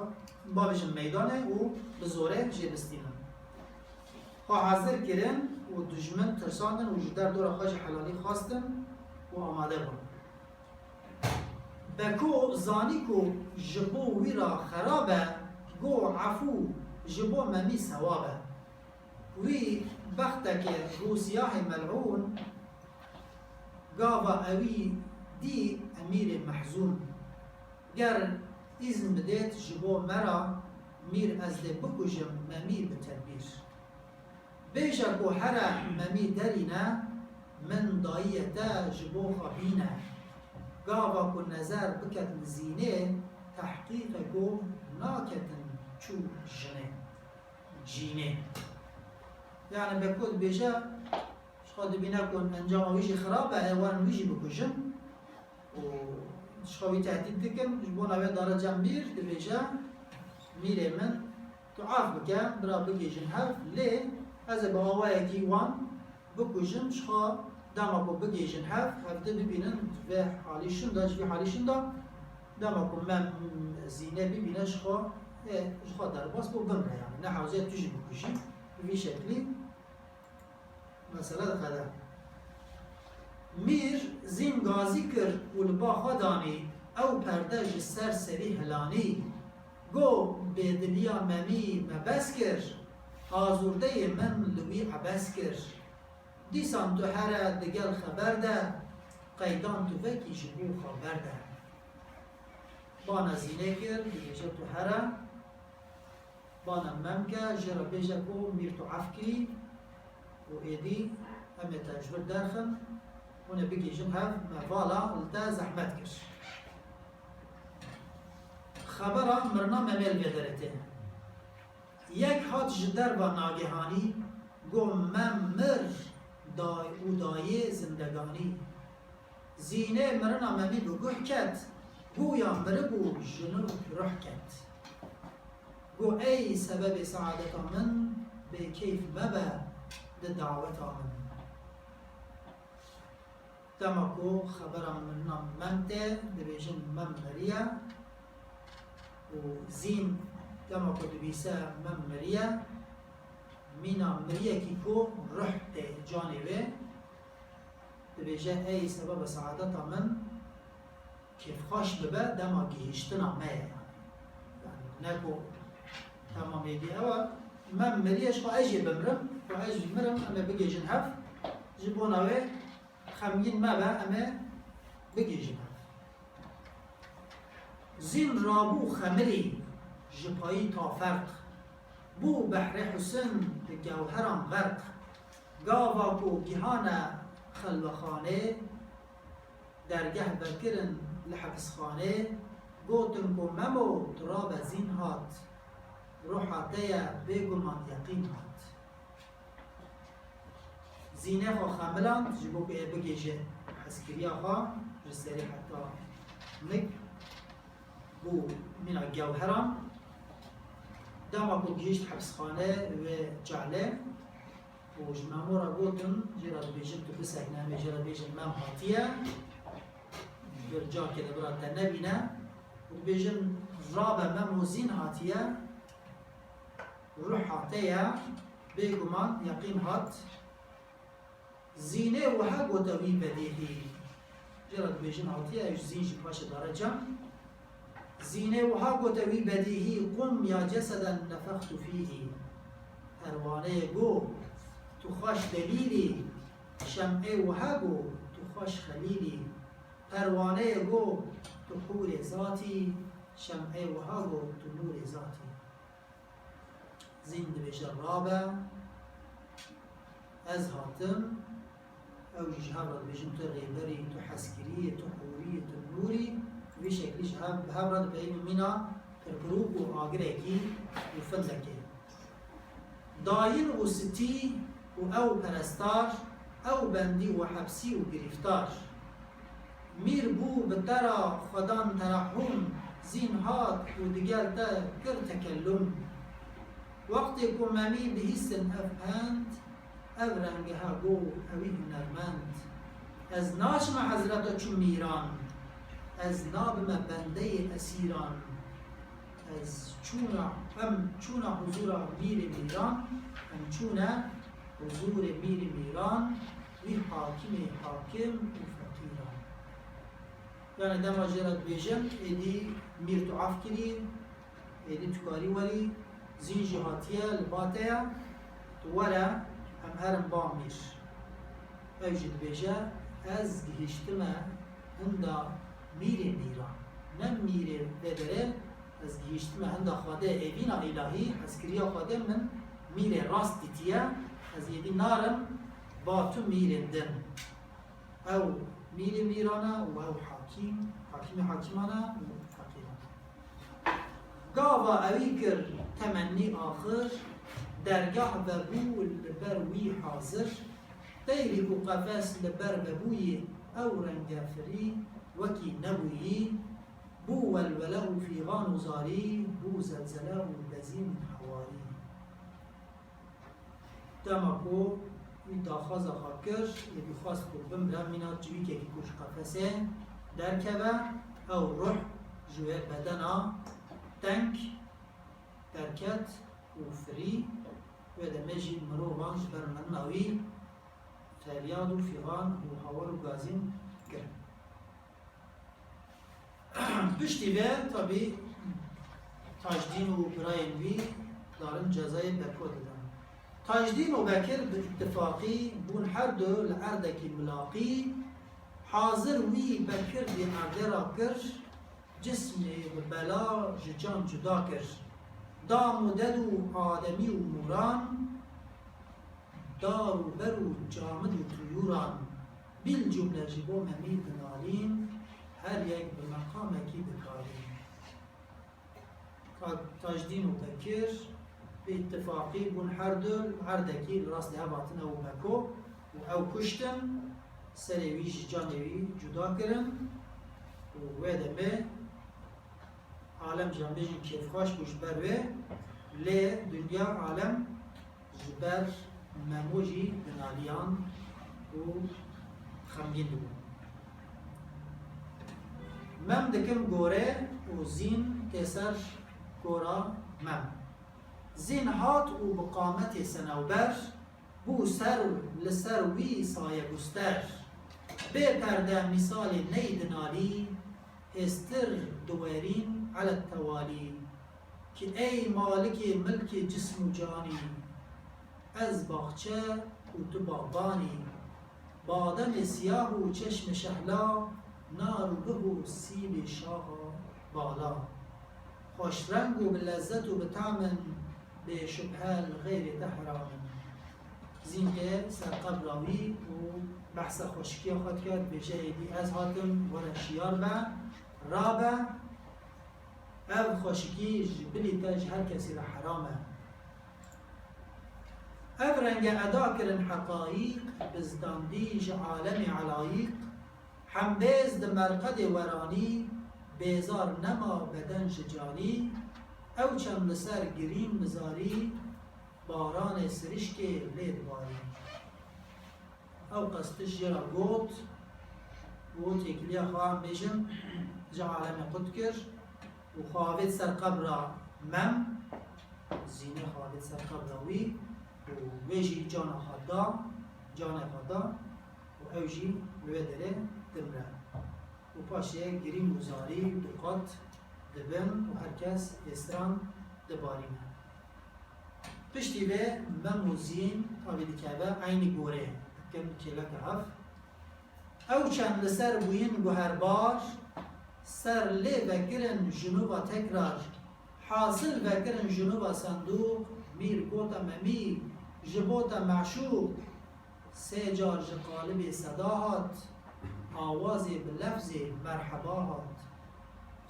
bavêjin meydanê û bi zorê jê bistînin. Xwe hazir kirin û dijmin tirsandin û ji derdora xwe jî helalî xwestin û amade bûn. Beko zanî ku ji bo wî re xerab e, go, efû, ji bo Memî sewab e. Wî bextekê rûsiyahê melûn, gava ewî dî emîrê mehzûn. Ger îzn bidêt ji bo me re, Mîr, ez dê bikujim Memî bi tedbîr. Bêje ku here Memî derîne, min dayiye te ji bo xwe bîne. Gava ku nezer biket li Zînê, tehqîqe ku naketin çû jinê. Cînê. Yani Beko dibêje, ji xwe dibîne ku encama wî jî xirab e, ê werin wî jî bikujin. Û ji xwe wî tehdît dikin, ji bona wê dare cem Mîr, dibêje, Mîrê min, tu af bike, bira bigihîjin hev, lê ez ê bi awayekî wan bikujim, ji xwe dema ku bigihîjin hev, hevdi bibînin, vê halî şinda, ji vî halî şinda, dema ku me Zînê bibîne, ji xwe, ê, ji xwe derbas bû, bimre yani. Ne hewce tu jî bikujî, bi vî şeklî. Mesela diqede. Mîr Zîn gazî kir û li ba xwe danî, ew perde ji ser serî hilanî. Go, bêdiliya Memî me bes kir, azûrdeyê min li wî ebes kir. Dîsan tu here digel xeber de, qeydan tu vekî ji bo xwe berde. Bana Zînê kir, dibêje tu here, Bana Mem ke, jê re bêje ku Mîr tu ef kirî û êdî em ê te ji vir derxin, hûn ê bigihîjin hev, me vala li te zehmet kir. Xebera mirina Memê li vê derê tê. Yek hat ji derva nagehanî, got, Mem mir, day û dayê zindeganî. Zînê mirina Memî bi guh ket, guya miribû ji nû ruh ket. Got, ey sebebê saadeta min, bêkeyf mebe di daweta min. Dema ku xebera mirina Mem tê, dibêjin Mem miriye û Zîn dema ku dibîse Mem miriye, mîna miriyekî ku ruh tê canê wê, dibêje, ey sebeba saadeta min, kêfxweş bibe dema gihîştina me ye. Yani, yani ne ku temamê dî ew e, Mem miriye, ji xwe ez jî bimrim, ku ez jî mirim, em ê bigihîjin hev, ji bona wê xemgîn mebe, em ê bigihîjin hev. Zîn rabû xemilî ji payî ta ferq, bû behrê husin di gewheran xerq. Gava ku gihane xelwexanê, dergeh vekirin li hepisxanê, gotin ku Memo tu rabe Zîn hat, ruha te ye bêguman yeqîn hat. Zînê xwe xemiland ji bo ku ê bigihîje hezkiriya xwe ji serî heta nik bû mîna gewheran. Dema ku gihîşt hepsxane wê Çalê û ji Memo re gotin, jê re dibêjin tu bisekne, em ê jê re bêjin Mem hatiye, bir carkê de bira te nebîne û dibêjin rabe Memo Zîn hatiye. Ruha te ye, bêguman yeqîn hat. Zînê wiha gote wî bedîhî. Jê re dibêjin hatiye, ew ji Zîn jî paşê dare cem. Zînê wiha gote wî bedîhî, "Qum ya ceseden nefextu fîhî." Perwaneyê go, tu xweş delîlî, şem'ê wiha go, tu xweş xelîlî. Perwaneyê go, tu hûrê zatî, şem'ê wiha go, tu nûrê zatî. Zîn dibêje, "Rabe, ez hatim." Ew jî ji hev re dibêjin, "Tu rêberî, tu hezkirî, tu hûrî, tu nûrî." Vî şeklî ji hev, bi hev re dipeyivin mîna pirpirûk û agirekî û findekê. Dayîn û stî û ew perestar, ew bendî û hepsî û girîftar. Mîr bû bi te re xwedan terehûm, Zîn hat û digel te kir tekellûm. Wextê ku Memî bihîstin ev pend, ev rengeha go ewî hunermend. Ez naçime hezreta çû mîran, ez nabime bendeyê esîran. Ez çûna, em çûna huzûra mîrê mîran, em çûne huzûrê mîrê mîran, wî hakimê hakim û feqîran. Yani dema jê re dibêjin, êdî mîr tu af kirî, êdî tu karî werî, Zîn jî hatiye li ba te ye, tu were, em herin ba mîr. Ew jî dibêje, ez gihîştime hinda mîrê mîran. Ne mîrê vê derê, ez gihîştime hinda Xwedê, evîna îlahî, hezkiriya Xwedê min mîrê rast dîtiye, ez êdî narim ba tu mîrên din. Ew mîrê mîran e û ew hakîm, hakîmê hakîman e û feqîran e. Gava ewî kir temennî axir, dergah vebû li ber wî hazir. Teyrî ku qefes li ber vebûyî, ew rengefirî wekî nebûyî, bû welwele û fîxan û zarî, bû zelzele û bezîn hewarî. Dema ku wî daxwaza xwe kir, ê dixwest ku bimre, mîna civîkekî ku ji qefesê derkeve, ew ruh ji wê bedena teng derket û firî. Wê demê jî mirovan ji ber mirina wî feryad û fîxan û hawar û gazîn kirin. Piştî vê, tabî, Tajdîn û birayên wî darin cezayê Beko didin. Tajdîn û Bekir bi îttifaqî bûn her du li erdekî milaqî. Hazir wî Bekir dî erdê re kir, cismê bi bela ji can cuda kir. Dam û ded û ademî û mûran, dar û ber û camid û tuyûran, bîl cumle ji bo Memî dinalîn, her yek bi meqamekî dikarîn. Ka-, Tajdîn û Bekir bi îttifaqî bûn her du li erdekî li rastî hev hatine û Beko û ew kuştin, serê wî ji canê wî cuda kirin û wê demê alem jî em bêjin kêfxweş bû ji ber wê, lê dinya alem ji ber Memo jî dinaliyan û xemgîn dibûn. Mem dikim gorê û Zîn tê ser gora Mem. Zîn hat û bi qametê senewber, bû ser li ser wî saye guster. Bê perde mîsalê ney dinalî, hêstir diwerîn elet tewalî. Ki ey malikê milkê cism û canî, ez baxçe û tu baxbanî. Bademê siyah û çeşmê şehla, nar û bih û sîlê şaxa bala. Xweşreng û bi lezzet û bi tam in, bê şubhe li xeyrê te heram in. Zînkê ser qebra wî û behsa xweşikiya xwe dike, dibêje, êdî ez hatim, were şiyar be, rabe, ev xweşikî ji bilî te ji her kesî re heram e. Ev renge eda kirin heqayîq, bizdandî ji alemê elayîq, hembêz di merqedê weranî, bêzar nema beden ji canî, ew çend li ser girîn bizarî, baranê sirişkê lê dibarî. Ew qestiş jê re got û têkiliya xwe em bêjin ji alemê qut kir û xwe avêt ser qebra Mem, Zînê xwe avêt ser qebra wî û wê jî cana xwe da, canê xwe da û ew jî li wê derê dimre. Û paşê girîn û zarî duqat dibin û her kes êstran dibarîne. Piştî vê Mem û Zîn tavî dikeve eynî gorê, dikin kêleke hev. Ew çend li ser bûyin guherbar, ser lê vekirin ji nû ve tekrar, hasil vekirin ji nû ve sendûq, mîr gote Memî, ji bo te meşûq, sê car ji qalibê seda hat, awazê bi lefzê merheba hat.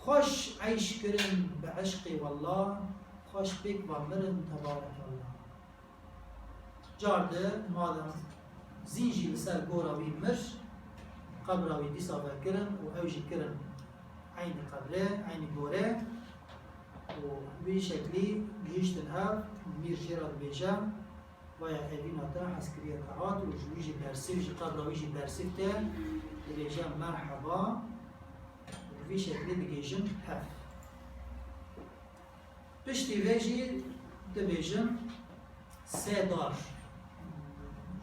Xweş eyş kirin bi eşqê wella, xweş pêk va mirin tebarekallah. Car di madem Zîn jî li ser gora wî mir, qebra wî dîsa vekirin û ew jî kirin eynî qebrê, eynî gorê û wî şeklî gihîştin hev, mîr jê re dibêje, vaya evîna te hezkiriye te hat û ji wî jî bersîv, ji qebra wî jî bersîv te dibêje merheba û vî şeklî digihîjin hev. Piştî vê jî dibêjin sê dar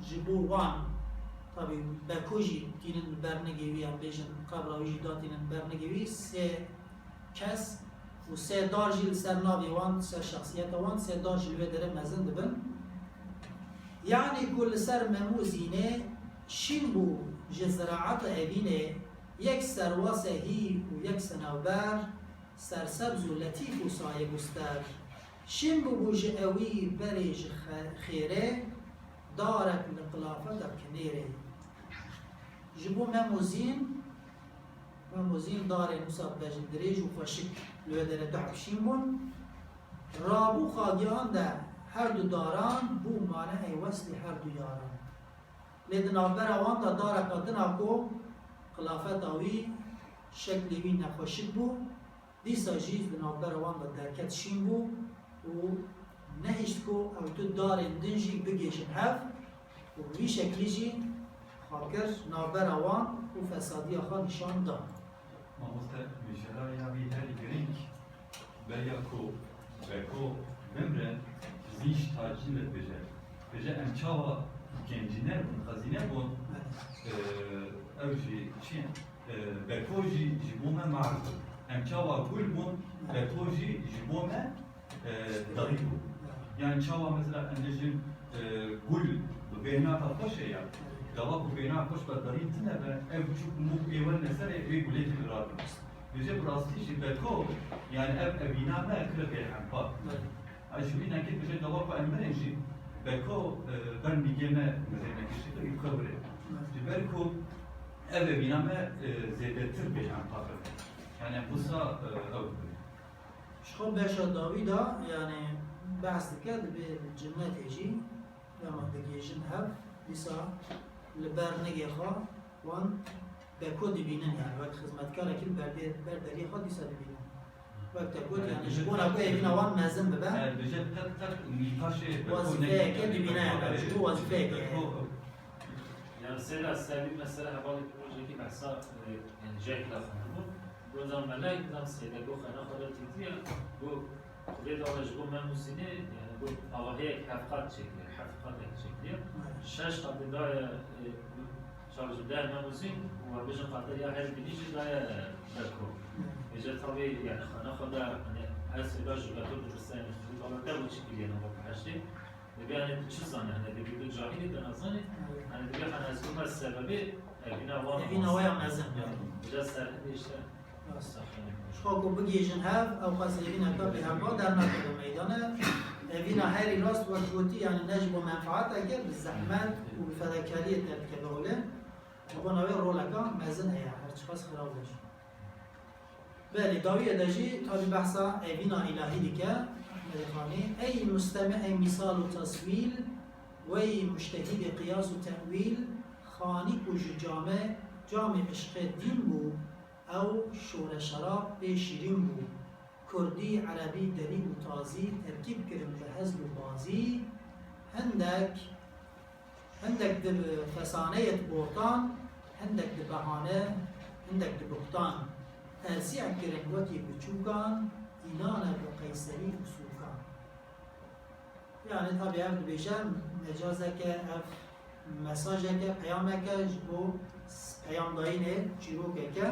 ji bo wan, tabî Beko jî tînin bernigê wî, em bêjin qebra wî jî datînin bernigê wî, sê kes û sê dar jî li ser navê wan, ser şexsiyeta wan, sê dar jî li wê derê mezin dibin. Yanî ku li ser Mem û Zînê şîn bû ji ziraeta evînê, yek serwa sehî û yek senawber, sersebz û letîf û saye guster. Şîn bûbû ji ewî berê ji xe-, xêrê, darek li qilafeta kinêrê. Ji bo Mem û Zîn, Mem û Zîn darên wisa bejin dirêj û xweşik li wê derê du heb şîn bûn. Rabû xadiyan de her du daran bû maneyê weslê her du yaran. Lê di navbera wan de dareka din a ku qilafeta wî, şeklê wî nexweşik bû, dîsa jî di navbera wan de derket şîn bû û nehişt ku ew du darên din jî bigihîjin hev û bi vî şeklî jî xwe kir navbera wan û fesadiya xwe nîşan da. Mamoste, mijara ya wî herî girîng, beriya ku Beko bimre, Zîn ji tacî ve dibêje. Dibêje, em çawa gencîner bûn, xezîne bûn, e, ew jî çi ye? E, Beko jî ji bo me mar bû. Em çawa gul bûn, Beko jî ji bo me e, darî bû. Yani çawa mesela em bêjin, e, gul bi bêhna xwe xweş e ya. Gava ku bêhna xweş be darî tune be, ev çûk mûk ê werne serê wê gulê jî li radin. Dibêje bi rastî jî Beko, yani ev evîna me kire bêhempa. Ay ji wî nekê dibêje gava ku em mirin jî Beko, e, ber mîgê me mizênekî şikir û xewirê. Ji ber ku ev evîna me, e, zêdetir bêhempa be. Yani em wisa, e, ew dibin. Ji xwe beşa dawî de, yani, behs dike, dibê li cinnetê jî, dema digihîjin hev, dîsa li ber nigê xwe wan Beko dibînin, yani, wek xizmetkarekî li ber dê-, ber deriyê xwe dîsa dibînin. Wek te got, yani, ji bona ku evîna wan mezin bibe, Yani, dibêje qet, qet nîqaşê Beko wezîfeyeke nekiriye, dibîne, Beko yani, erê, ji bo wezîfeyeke. Beko. Yani, seyda, ser vî mesele hevalê rojekî behsa, e, yani, jekla xwe bû. Got, zan melek, zan seyde, got, xwena xwe de tîtiye, got, Xwedê dawla ji bo Mem û Zînê, yani, got, avahiyek heft qat çêkiriye, heft qatek çêkiriye. Şeş qatê daye, e, çav ji deh Mem û Zîn û we bêjin qatê ya her binî jî daye Beko. Êca tabî, yani, xwena xwe de, hani, her seyda ji Beko ditirse, yani, Xwedê dawla te bo çi kiriye, ne, bo biheştê. Dibê, hani, tu çi zanî, hani, dibê tu cahilî, te nezanî. Hani, dibê, hani, ez bûme sebebê, evîna wan Evîna waya mezin. Yani, êca serhedê işte. Ji xwe ku bigihîjin hev, ew qas hêvîneka bêhempa dernakeve meydane. Hêvîna herî rast wek gotî, yanî ne ji bo menfaeteke, bi zehmet û bi fedakariyê derdikeve holê. Ji bona wê roleka mezin heye, her çiqas xirab be jî. Belê, dawiyê de jî tabî behsa hêvîna îlahî dike, Ehmedê Xanî. Ey mustemi'ê mîsal û teswîl, wey mujtehîdê qiyas û tewîl, Xanî ku ji came, camê îşqê dîn bû, ew şore şerab pê şîrîn bû. Kurdî, erebî, derî û tazî terkîb kirin bi hezl û bazî. Hindek, hindek di fesaneyê di bohtan, hindek di behane, hindek di buhtan. Tersî kirin wekî biçûkan, înane bi qeyserî û sûkan. Yanî tabî ev dibêje mecazeke, ev mesajeke, peyameke ji bo peyamdayînê çîrokeke.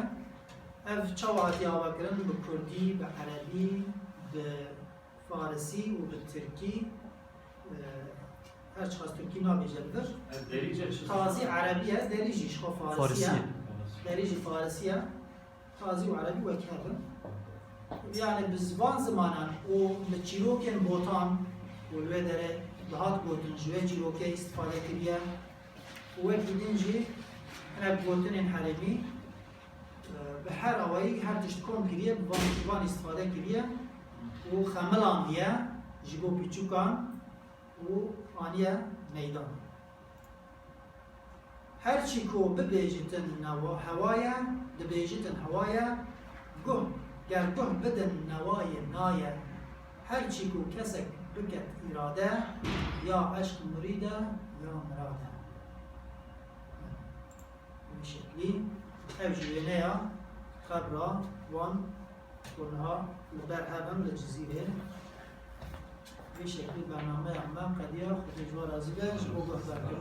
Ev çawa hatiye avakirin? Bi kurdî, bi erebî, bi farisî û bi tirkî. E, her çiqas tirkî nabêje li vir. Ev derî çi? Tazî erebî ye, derî jî ji xwe farisî ye. Farisî ye. Derî jî farisî ye. Tazî û erebî wek hev in. Yanî bi van zimanan û bi çîrokên botan û li wê derê dihat gotin, ji wê çîrokê îstifade kiriye. Û wekî din jî hinek gotinên herêmî, e, bi her awayî her tişt kom kiriye, bi van, ji van îstifade kiriye û xemilandiye ji bo piçûkan û aniye meydan. Her çî ku bibêjitin newa, hewa ye, dibêjitin hewa ye, guh, ger guh bidin newayê naye. Her çî ku kesek biket îrade, ya eşq murîd e, ya mirad e. Bi vî şeklî, ev jî wêneya qebra wan ku niha li ber hev in li Cizîrê. Vî şeklî bernameya me qediya, Xwedê ji we razî be, ji bo guhdarkirin.